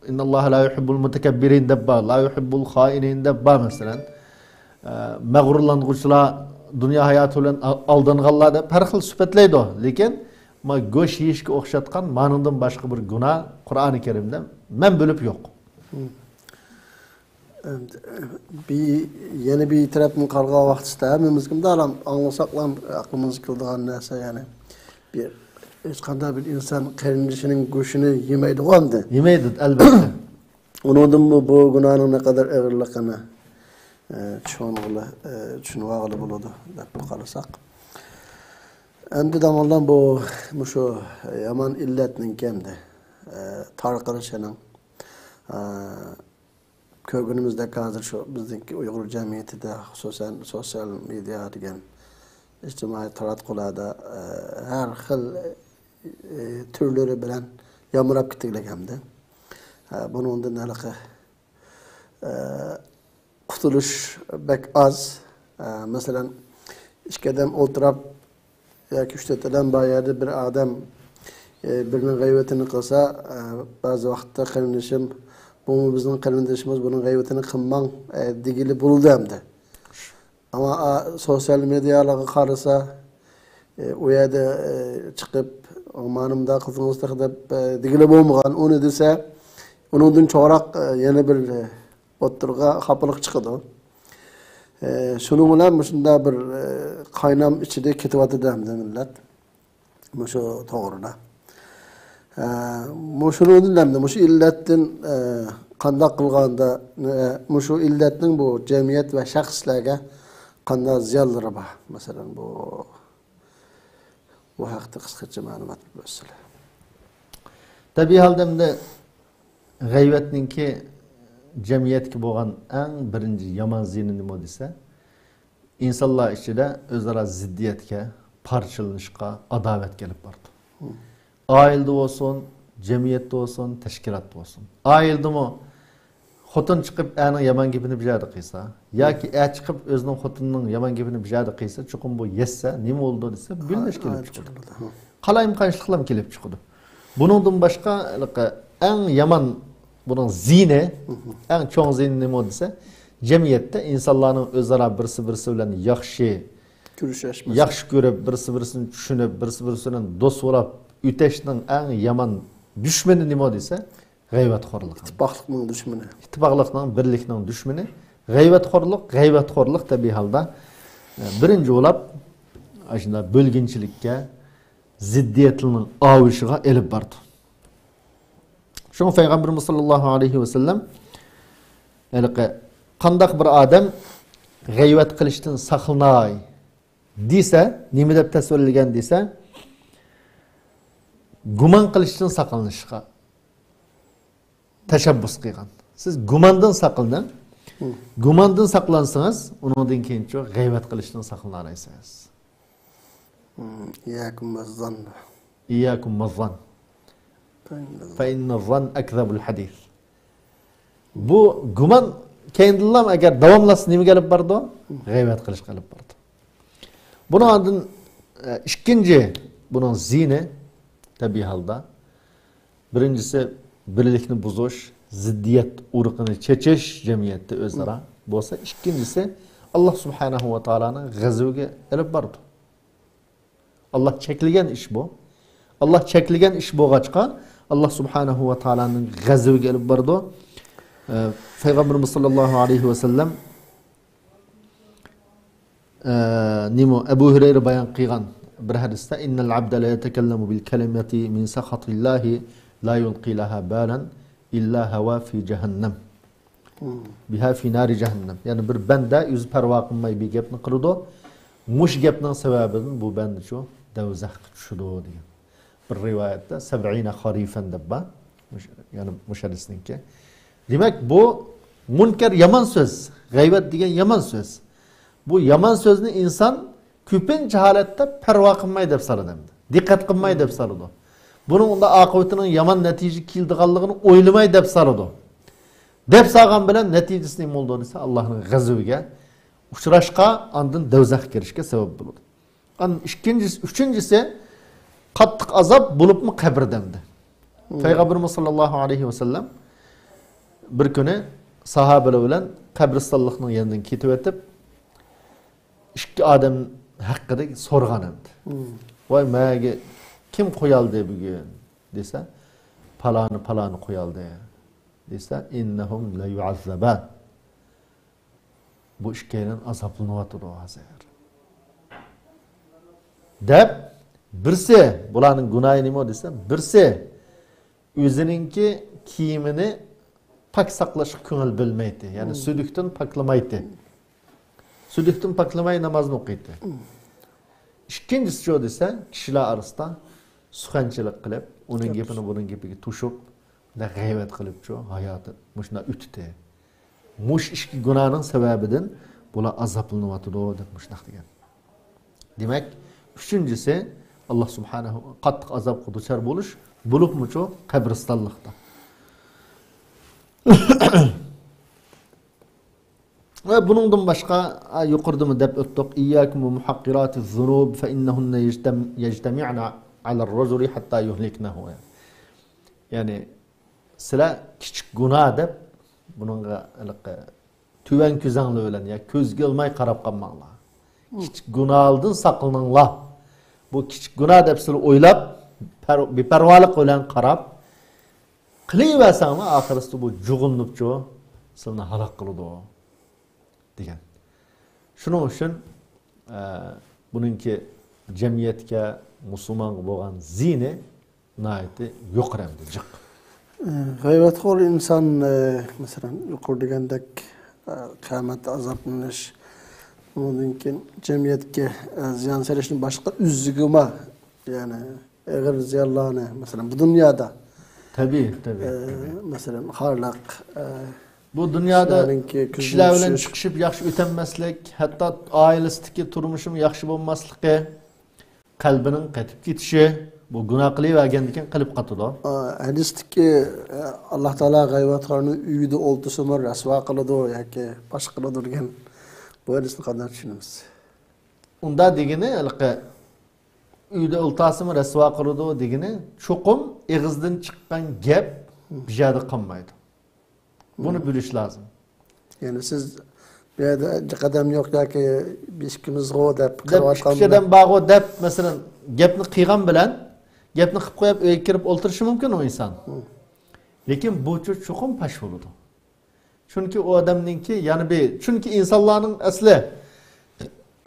«ئىنناللاھە لا يۇھىببۇل مۇتەكەببىرىن» دەپ بار، «لا يۇھىببۇل خائىنىن» دەپ بار، مەسىلەن. ئە، مەغرۇرلانغۇچىلار، دۇنيا ھاياتى بىلەن ئال-، ئالدانغانلار دەپ ھەر خىل سۈپەتلەيدۇ. لېكىن ما گۆش يېيىشكە ئوخشاتقان مانىڭدىن باشقا بىر گۇناھ قۇرئانى كەرىمدە مەن بىلىپ يوق. ئەمدى، بىر، يەنە بىر تەرەپتىن قارىغان ۋاقتىدا ھەممىمىزگە مۇنداق ئاڭلىساقلا ئەقلىمىزگە كېلىدىغان نەرسە، يەنى بىر، ھېچقانداق بىر ئىنسان قېرىندىشىنىڭ گۆشىنى يېمەيدىغۇ ئەمدى. يېمەيدۇ، ئەلۋەتتە. ئۇنىڭدىنمۇ بۇ گۇناھنىڭ نەقەدەر ئېغىرلىقىنى ئە، چۈشىنىۋالغىلى، ئە، چۈشىنىۋالغىلى بولىدۇ دەپ قارىساق. ئەمدى دەڭلار بۇ، مۇشۇ يامان ئىللەتنىڭكى ئەمدى، ئە، تارقىلىشىنىڭ، ئە، كۆرگىنىمىزدەك ھازىر شۇ بىزنىڭكى ئۇيغۇر جەمئىيىتىدە، خۇسۇسەن سوتسىيال مېدىيا دېگەن ئىجتىمائىي تاراتقۇلاردا، ئە، ھەر خىل، ئە، تۈرلىرى بىلەن يامراپ كېتىۋاتىدۇ ئەمدى. ئە، بۇنىڭدىن ھېلىقى ئە، قۇتۇلۇش بەك ئاز. ئە، مەسىلەن، ئىككى ئادەم ئولتۇراپ ياكى ئۈچ تۆت ئادەم بار يەردە بىر ئادەم، ئە، بىرىنىڭ غەيۋىتىنى قىلسا، ئە، بەزى ۋاقىتتا قېرىندىشىم، بۇمۇ بىزنىڭ قېرىندىشىمىز، بۇنىڭ غەيۋىتىنى قىلماڭ، ئە، دېگىلى بولىدۇ ئەمدى. ئەمما، ئا، سوتسىيال مېدىيالارغا قارىسا، ئە، ئۇ يەردە، ئە، چىقىپ، مانا مۇنداق قىلسىڭىز تېخى دەپ، ئە، دېگىلى بولمىغان. ئۇنى دېسە، ئۇنىڭدىن چوڭراق، ئە، يەنە بىر، ئە، ئوتتۇرىغا خاپىلىق چىقىدۇ. ئە، شۇنىڭ بىلەن مۇشۇنداق بىر، ئە، قاينام ئىچىدە كېتىۋاتىدۇ ئەمدى مىللەت. مۇشۇ توغرىدا. ئە، مۇشۇنىڭدىن ئەمدى مۇشۇ ئىللەتتىن، ئە، قانداق قىلغاندا، ئە، مۇشۇ ئىللەتنىڭ بۇ جەمئىيەت ۋە شەخسلەرگە قانداق زىيانلىرى بار؟ مەسىلەن، بۇ، بۇ ھەقتە قىسقىچە مەلۇمات بەرسىلە. تەبىئىي ھالدا ئەمدى غەيۋەتنىڭكى جەمئىيەتكە بولغان ئەڭ بىرىنچى يامان زىيىنى نېمە دېسە، ئىنسانلار ئىچىدە ئۆزئارا زىددىيەتكە، پارچىلىنىشقا، ئاداۋەتكە ئېلىپ بارىدۇ. ئائىلىدە بولسۇن، جەمئىيەتتە بولسۇن، تەشكىلاتتا بولسۇن. ئائىلىدىمۇ خوتۇن چىقىپ ئەرنىڭ يامان گېپىنى بىر يەردە قىلسا، ياكى ئەر چىقىپ ئۆزىنىڭ خوتۇنىنىڭ يامان گېپىنى بىر يەردە قىلسا، چوقۇم بۇ يەتسە، نېمە بولىدۇ دېسە، بۆلۈنۈش كېلىپ چىقىدۇ. قالايمىقانچىلىقلار كېلىپ چىقىدۇ. بۇنىڭدىن باشقا، ھېلىقى ئەڭ يامان، بۇنىڭ زىيىنى، ئەڭ چوڭ زىيىنى نېمە دېسە، جەمئىيەتتە ئىنسانلارنىڭ ئۆزئارا بىرسى-بىرسى بىلەن ياخشى، كۆرۈشەشمەس. ياخشى كۆرۈپ، بىرسى-بىرسىنى چۈشىنىپ، بىرسى-بىرسى بىلەن دوست بولاپ ئۆتەشنىڭ ئەڭ يامان دۈشمىنى نېمە دېسە، غەيۋەتخورلۇق. ئىتتىپاقلىقنىڭ دۈشمىنى. ئىتتىپاقلىقنىڭ، بىرلىكنىڭ دۈشمىنى غەيۋەتخورلۇق. غەيۋەتخورلۇق تەبىئىي ھالدا، ئە، بىرىنچى بولاپ، ئاشۇنداق بۆلگۈنچىلىككە، زىددىيەتلەرنىڭ ئاۋۇشىغا ئېلىپ بارىدۇ. شۇڭا پەيغەمبىرىمىز ساللاللاھۇ ئەلەيھى ۋەسەللەم، ھېلىقى قانداق بىر ئادەم غەيۋەت قىلىشتىن ساقلىناي دېسە، نېمە دەپ تەسۋىرلىگەن دېسە، گۇمان قىلىشتىن ساقلىنىشقا تەشەببۇس قىلغان. سىز گۇماندىن ساقلىنىڭ. گۇماندىن ساقلانسىڭىز، ئۇنىڭدىن كېيىنچۇ غەيۋەت قىلىشتىن ساقلىنالايسىز. مم، إياكم والظن. إياكم والظن. فإن الظن أكذب الحديث. بۇ گۇمان كەينىدىنلا ئەگەر داۋاملاشسا نېمىگە ئېلىپ بارىدۇ؟ غەيۋەت قىلىشقا ئېلىپ بارىدۇ. بۇنىڭ ئاندىن، ئە، ئىككىنچى، بۇنىڭ زىيىنى تەبىئىي ھالدا بىرىنچىسى، بىرلىكنى بۇزۇش، زىددىيەت ئۇرۇقىنى چېچىش جەمئىيەتتە ئۆزئارا بولسا، ئىككىنچىسى، ئاللا سۇبھانەھۇ ۋە تائالانىڭ غەزىۋىگە ئېلىپ بارىدۇ. ئاللا چەكلىگەن ئىش بۇ. ئاللا چەكلىگەن ئىش بولغاچقا، ئاللا سۇبھانەھۇ ۋە تائالانىڭ غەزىۋىگە ئېلىپ بارىدۇ. ئە، پەيغەمبىرىمىز ساللاللاھۇ ئەلەيھى ۋەسەللەم ئە، نېمە، ئەبۇ ھۇرەيرە بايان قىلغان بىر ھەدىستە، إن العبد ليتكلم بالكلمة من سخط الله لا يلقي لها بالا إلا هوى في جهنم بها في نار جهنم. يەنى بىر بەندە ئۆزى پەرۋا قىلماي بىر گەپنى قىلىدۇ. مۇشۇ گەپنىڭ سەۋەبىدىن بۇ بەندە شۇ دوزاخقا چۈشىدۇ دېگەن. بىر رىۋايەتتە سەبئىنە خەرىفەن دەپ بار. مۇش-، يەنى مۇشۇ ھەدىسنىڭكى. دېمەك، بۇ مۇنكەر يامان سۆز، غەيۋەت دېگەن يامان سۆز. بۇ يامان سۆزنى ئىنسان كۆپىنچە ھالەتتە پەرۋا قىلماي دەپ سالىدۇ ئەمدى. دىققەت قىلماي دەپ سالىدۇ. بۇنىڭ ئۇنداق ئاقىۋىتىنىڭ يامان نەتىجە كېلىدىغانلىقىنى ئويلىماي دەپ سالىدۇ. دەپ سالغان بىلەن نەتىجىسى نېمە بولىدۇ دېسە، ئاللانىڭ غەزىۋىگە ئۇچراشقا، ئاندىن دوزاخقا كىرىشكە سەۋەب بولىدۇ. ئان-، ئىككىنچىسى، ئۈچىنچىسى، قاتتىق ئازاب بولۇپمۇ قەبرىدە ئەمدى. پەيغەمبىرىمىز ساللاللاھۇ ئەلەيھى ۋەسەللەم بىر كۈنى ساھابىلەر بىلەن قەبرىستانلىقنىڭ يېنىدىن كېتىۋېتىپ، ئىككى ئادەم ھەققىدە سورىغان ئەمدى. ۋاي، مەگە كىم قويالدى بۈگۈن دېسە، پالانى، پالانى قويالدى دېسە، إنهم ليعذبان. بۇ ئىككىيلەن ئازابلىنىۋاتىدۇ ھازىر. دەپ، بىرسى، بۇلارنىڭ گۇناھى نېمە دېسە، بىرسى ئۆزىنىڭكى كىيىمىنى پاك ساقلاشقا كۆڭۈل بۆلمەيتتى. يەنى سۈدۈكتىن پاكلىمايتتى. سۈدۈكتىن پاكلىماي نامازنى ئوقۇيتتى. ئىككىنچىسىچۇ دېسە، كىشىلەر ئارىسىدا سۇخەنچىلىك قىلىپ، ئۇنىڭ گەپىنى بۇنىڭ گېپىگە توشۇپ، غەيۋەت قىلىپچۇ ھاياتى مۇشۇنداق ئۆتتى. مۇشۇ ئىككى گۇناھنىڭ سەۋەبىدىن بۇلار ئازابلىنىۋاتىدۇ دەپ مۇشۇنداق دېگەن. دېمەك، ئۈچىنچىسى، ئاللا سۇبھانەھۇ قاتتىق ئازابقا دۇچار بولۇش، بولۇپمۇچۇ قەبرىستانلىقتا. ۋە بۇنىڭدىن باشقا، ئا، يۇقىرىدىمۇ دەپ ئۆتتۇق، «إياكم ومحقرات الذنوب فإنهن يجتم-، يجتمعن على الرجل حتى يهلكنه.» يەنى، سىلەر كىچىك گۇناھ دەپ، بۇنىڭغا ھېلىقى تۆۋەن كۆزەڭلار بىلەن يا كۆزگە ئىلماي قاراپ قالماڭلار. كىچىك گۇناھلاردىن ساقلىنىڭلار. بۇ كىچىك گۇناھ دەپ سىلەر ئويلاپ، پەر-، بىپەرۋالىق بىلەن قاراپ، قىلىۋەرسەڭلار، ئاخىرسىدا بۇ جۇغۇنۇپچۇ سىلەرنى ھالاك قىلىدۇ، دېگەن. شۇنىڭ ئۈچۈن، ئە، بۇنىڭكى جەمئىيەتكە، مۇسۇلمانغا بولغان زىيىنى ناھايىتى يۇقىرى ھەمدە جىق. ئە، غەيۋەتخور ئىنسان، ئە، مەسىلەن، يۇقىرى دېگەندەك، ئە، قىيامەتتە ئازابلىنىش، ئۇنىڭدىن كېيىن جەمئىيەتكە، ئە، زىيان سېلىشنى باشقا ئۆزىگىمۇ، يەنى ئېغىر زىيانلارنى، مەسىلەن، بۇ دۇنيادا، تەبىئىي، تەبىئىي، ئە، تەبىئىي. مەسىلەن، خارلىق، ئە، بۇ دۇنيادا كىشىلەرنىڭكى كۆزىدىن كىشىلەر بىلەن چۈشۈش. چىقىشىپ ياخشى ئۆتەلمەسلىك، ھەتتا ئائىلىسىدىكى تۇرمۇشىمۇ ياخشى بولماسلىقى، قەلبىنىڭ قېتىپ كېتىشى، بۇ گۇناھ قىلىۋەرگەندىن كېيىن قېلىپ قاتىدۇ. ئا، ھەدىستىكى، ئە، ئاللا تائالا غەيۋەتخورنى ئۆيىدە ئولتۇرسىمۇ رەسۋا قىلىدۇ ياكى باشقا قىلىدۇ دېگەن بۇ ھەدىسنى قانداق چۈشىنىمىز؟ ئۇندا دېگىنى، ھېلىقى ئۆيدە ئولتۇرسىمۇ رەسۋا قىلىدۇ دېگىنى، چوقۇم ئېغىزدىن چىققان گەپ بىر يەردە قالمايدۇ. بۇنى بىلىش لازىم. يەنى سىز بۇ يەردە قەدەم يوق ياكى بىر ئىككىمىزغۇ دەپ دەپ، قىلىۋاتقان ئىككى ئادەم بارغۇ دەپ، مەسىلەن، گەپنى قىلغان بىلەن، گەپنى قىلىپ قويۇپ ئۆيگە كىرىپ ئولتۇرۇشى مۇمكىن ئۇ ئىنسان. لېكىن بۇچۇ چوقۇم پاش بولىدۇ. چۈنكى ئۇ ئادەمنىڭكى يەنە بىر، چۈنكى ئىنسانلارنىڭ ئەسلى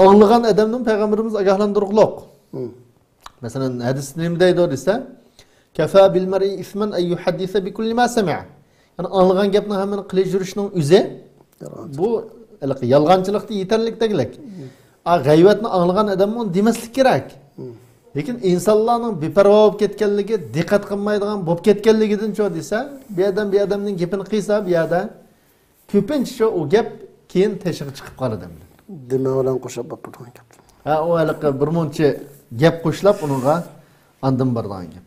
ئاڭلىغان ئادەمنىڭ پەيغەمبىرىمىز ئاگاھلاندۇرغۇلۇق. مەسىلەن، ھەدىستە نېمە دەيدۇ دېسە، «كفى بالمرء إثما أن يحدث بكل ما سمع.» يەنى ئاڭلىغان گەپنىڭ ھەممىنى قىلىپ يۈرۈشنىڭ ئۆزى بۇ ھېلىقى يالغانچىلىقتا يېتەرلىك دېگۈلۈك. ئا، غەيۋەتنى ئاڭلىغان ئادەم ئۇنى دېمەسلىك كېرەك. لېكىن ئىنسانلارنىڭ بىپەرۋا بولۇپ كەتكەنلىكى، دىققەت قىلمايدىغان بولۇپ كەتكەنلىكىدىنچۇ دېسە، بۇ ئادەم بۇ ئادەمنىڭ گېپىنى قىلسا، بۇ يەردە كۆپىنچىچە ئۇ گەپ كېيىن تېشىغا چىقىپ قالىدۇ ئەمدى. دېمەك بىلەن قوشۇپ بولۇپ تۇرغان گەپ. ھە، ئۇ ھېلىقى بىر مۇنچە گەپ قوشلاپ ئۇنىڭغا ئاندىن بارىدىغان گەپ.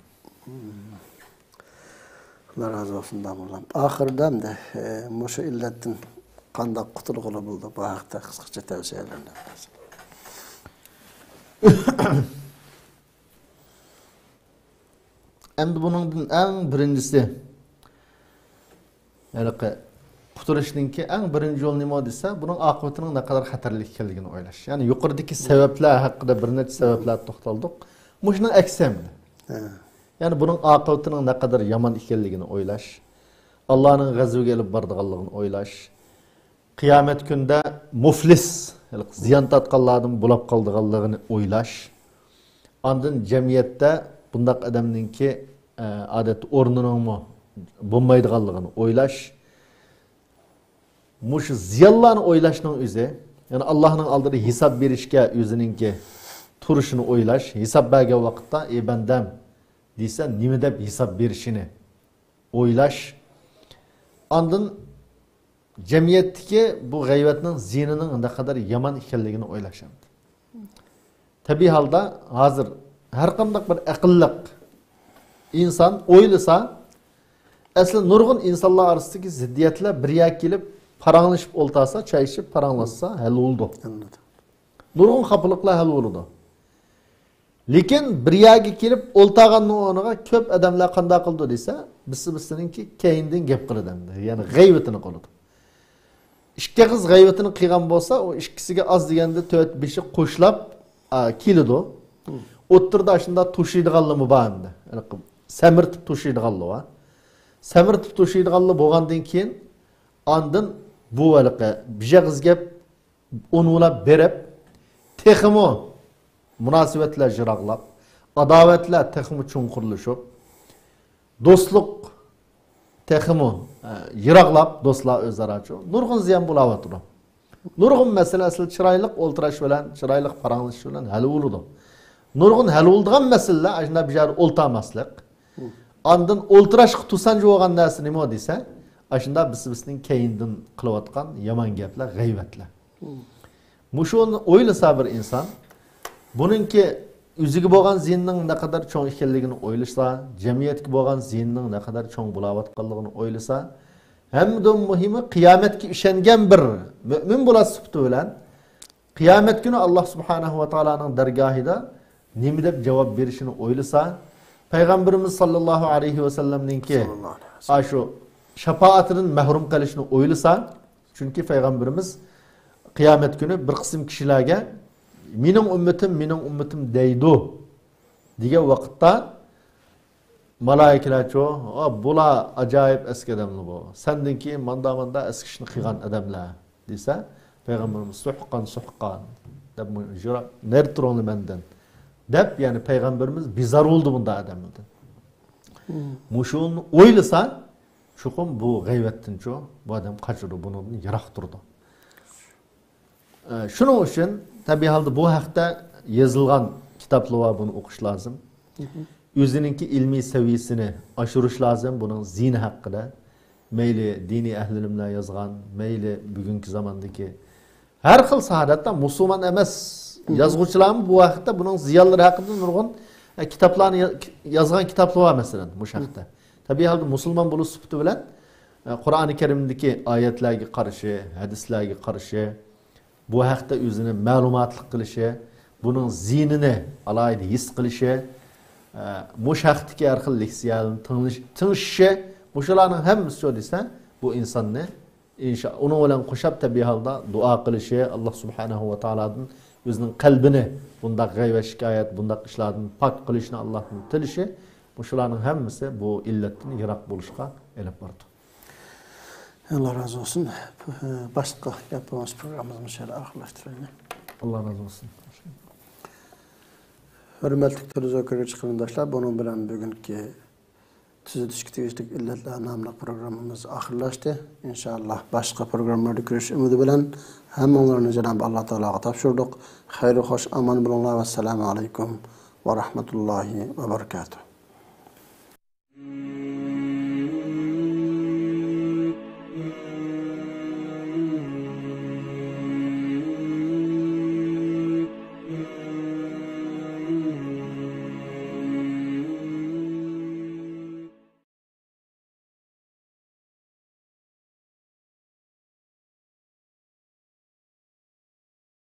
ئاللا رازى بولسۇن، داموللام. ئاخىرىدا ئەمدى، ئە، مۇشۇ ئىللەتتىن قانداق قۇتۇلغىلى بولىدۇ؟ بۇ ھەقتە قىسقىچە تەۋسىيەلەرنى بەرسەڭ. ئەمدى بۇنىڭدىن ئەڭ بىرىنچىسى، ھېلىقى قۇتۇلۇشنىڭكى ئەڭ بىرىنچى يولى نېمە دېسە، بۇنىڭ ئاقىۋىتىنىڭ نەقەدەر خەتەرلىك ئىكەنلىكىنى ئويلاش. يەنى يۇقىرىدىكى سەۋەبلەر ھەققىدە بىر نەچچە سەۋەبلەردە توختالدۇق. مۇشۇنىڭ ئەكسى ئەمدى. ھە. يەنى بۇنىڭ ئاقىۋىتىنىڭ نەقەدەر يامان ئىكەنلىكىنى ئويلاش. ئاللانىڭ غەزىپىگە ئېلىپ بارىدىغانلىقىنى ئويلاش. قىيامەت كۈنىدە مۇفلىس، ھېلىقى زىيان تارتقانلاردىن بولاپ قالىدىغانلىقىنى ئويلاش. ئاندىن جەمئىيەتتە بۇنداق ئادەمنىڭكى، ئە، ئادەتتە ئورنىنىڭمۇ بولمايدىغانلىقىنى ئويلاش. مۇشۇ زىيانلارنى ئويلاشنىڭ ئۆزى، يەنى ئاللانىڭ ئالدىدا ھېساب بېرىشكە ئۆزىنىڭكى تۇرۇشىنى ئويلاش، ھېساب بەرگەن ۋاقىتتا، «ئەي بەندەم» دېسە، نېمە دەپ ھېساب بېرىشىنى ئويلاش. ئاندىن جەمئىيەتتىكى بۇ غەيۋەتنىڭ زىيىنىنىڭ نەقەدەر يامان ئىكەنلىكىنى ئويلاش. تەبىئىي ھالدا ھازىر ھەرقانداق بىر ئەقىللىق ئىنسان ئويلىسا، ئەسلى نۇرغۇن ئىنسانلار ئارىسىدىكى زىددىيەتلەر بىر يەرگە كېلىپ پاراڭلىشىپ ئولتۇرسا، چاي ئىچىپ پاراڭلاشسا ھەل بولىدۇ. نۇرغۇن خاپىلىقلار ھەل بولىدۇ. لېكىن بىر يەرگە كېلىپ ئولتۇرغاننىڭ ئورنىغا كۆپ ئادەملەر قانداق قىلىدۇ دېسە، بىرسى بىرسىنىڭكى كەينىدىن گەپ قىلىدۇ ئەمدى. يەنى غەيۋىتىنى قىلىدۇ. ئىككى ئېغىز غەيۋىتىنى قىلغان بولسا، ئۇ ئىككىسىگە ئاز دېگەندە تۆت بېشى قوشلاپ، ئا، كېلىدۇ. ئوتتۇرىدا ئاشۇنداق توشۇيدىغانلىرىمۇ بار ئەمدى. سەمرىتىپ توشۇيدىغانلىرى بار. سەمرىتىپ توشۇيدىغانلىرى بولغاندىن كېيىن، ئاندىن بۇ ھېلىقى بىر ئېغىز گەپ ئۇنىۋالاپ بېرىپ، تېخىمۇ مۇناسىۋەتلەر يىراقلاپ، ئاداۋەتلەر تېخىمۇ چوڭقۇرلىشىپ، دوستلۇق تېخىمۇ، ئە، يىراقلاپ، دوستلار ئۆزئاراچۇ نۇرغۇن زىيان بولاۋاتىدۇ. نۇرغۇن مەسىلە ئەسلى چىرايلىق ئولتۇرۇش بىلەن، چىرايلىق پاراڭلىشىش بىلەن ھەل بولىدۇ. نۇرغۇن ھەل بولىدىغان مەسىلىلەر ئاشۇنداق بىر يەردە ئولتۇرماسلىق، ئاندىن ئولتۇرۇشقا توسانجى بولغان نەرسە نېمە دېسە، ئاشۇنداق بىس-بىسنىڭ كەينىدىن قىلىۋاتقان يامان گەپلەر، غەيۋەتلەر. مۇشۇنى ئويلىسا بىر ئىنسان، بۇنىڭكى ئۆزىگە بولغان زىيىنىنىڭ نەقەدەر چوڭ ئىكەنلىكىنى ئويلىسا، جەمئىيەتكە بولغان زىيىنىنىڭ نەقەدەر چوڭ بولاۋاتقانلىقىنى ئويلىسا، ھەمدە مۇھىمى قىيامەتكە ئىشەنگەن بىر مۆمىن بولا سۈپىتى بىلەن قىيامەت كۈنى ئاللا سۇبھانەھۇ ۋە تائالانىڭ دەرگاھىدا نېمە دەپ جاۋاب بېرىشىنى ئويلىسا، پەيغەمبىرىمىز ساللاللاھۇ ئەلەيھى ۋەسەللەمنىڭكى ئاشۇ شاپائىتىدىن مەھرۇم قېلىشىنى ئويلىسا، چۈنكى پەيغەمبىرىمىز قىيامەت كۈنى بىر قىسىم كىشىلەرگە مېنىڭ ئۈممىتىم، مېنىڭ ئۈممىتىم دەيدۇ دېگەن ۋاقىتتا، مالايىكىلەرچۇ، «ئا، بۇلار ئاجايىپ ئەسكى ئادەملەر بۇ. سەندىن كېيىن ماندا-ماندا ئەسكى ئىشنى قىلغان ئادەملەر» دېسە، پەيغەمبىرىمىز «سۇھقان، سۇھقان» دەپ، «يىراق، نەرى تۇرۇڭلار مەندىن» دەپ، يەنى پەيغەمبىرىمىز بىزار بولدى بۇنداق ئادەملەردىن. مۇشۇنى ئويلىسا، چوقۇم بۇ غەيۋەتتىنچۇ، بۇ ئادەم قاچىدۇ، بۇنىڭدىن يىراق تۇرىدۇ. ئە، شۇنىڭ ئۈچۈن، تەبىئىي ھالدا بۇ ھەقتە يېزىلغان كىتابلار بار، بۇنى ئوقۇش لازىم. ئۆزىنىڭكى ئىلمىي سەۋىيەسىنى ئاشۇرۇش لازىم، بۇنىڭ زىيىنى ھەققىدە. مەيلى دىنىي ئەھلى ئىلىملەر يازغان، مەيلى بۈگۈنكى زاماندىكى ھەر خىل ساھەدە، ھەتتا مۇسۇلمان ئەمەس يازغۇچىلارمۇ بۇ ھەقتە، بۇنىڭ زىيانلىرى ھەققىدە نۇرغۇن، ئە، كىتابلارنى يا-، يازغان كىتابلار بار، مەسىلەن، مۇشۇ ھەقتە. تەبىئىي ھالدا مۇسۇلمان بولۇش سۈپىتى بىلەن، ئە، قۇرئانى كەرىمدىكى ئايەتلەرگە قارىشى، ھەدىسلەرگە قارىشى، بۇ ھەقتە ئۆزىنى مەلۇماتلىق قىلىشى، بۇنىڭ زىيىنىنى ئالاھىدە ھېس قىلىشى، ئە، مۇشۇ ھەقتىكى ھەر خىل لېكسىيەلەرنى تىڭلىش-، تىڭشىشى، مۇشۇلارنىڭ ھەممىسى شۇ دېسە، بۇ ئىنساننى ئىنشا-، ئۇنىڭ بىلەن قوشاپ تەبىئىي ھالدا دۇئا قىلىشى، ئاللا سۇبھانەھۇ ۋە تائالادىن ئۆزىنىڭ قەلبىنى بۇنداق غەيۋەت، شىكايەت، بۇنداق ئىشلاردىن پاك قىلىشنى ئاللاھتىن تىلىشى، مۇشۇلارنىڭ ھەممىسى بۇ ئىللەتتىن يىراق بولۇشقا ئېلىپ بارىدۇ. ئاللا رازى بولسۇن. باشقا گەپ بولمىسا، پروگراممىمىزنى مۇشۇ يەردە ئاخىرلاشتۇرايلى. ئاللا رازى بولسۇن. ھۆرمەتلىك تېلېۋىزور كۆرگۈچى قېرىنداشلار، بۇنىڭ بىلەن بۈگۈنكى تۈزىتىشكە تېگىشلىك ئىللەتلەر ناملىق پروگراممىمىز ئاخىرلاشتى. ئىنشائاللا، باشقا پروگراممىلاردا كۆرۈشۈش ئۈمىدى بىلەن ھەممىڭلارنى جانابى ئاللا تائالاغا تاپشۇردۇق. خەير خوش ئامان بولۇڭلار. ۋەسسالامۇ ئەلەيكۇم ۋە رەھمەتۇللاھى ۋە بەرىكاتۇھ.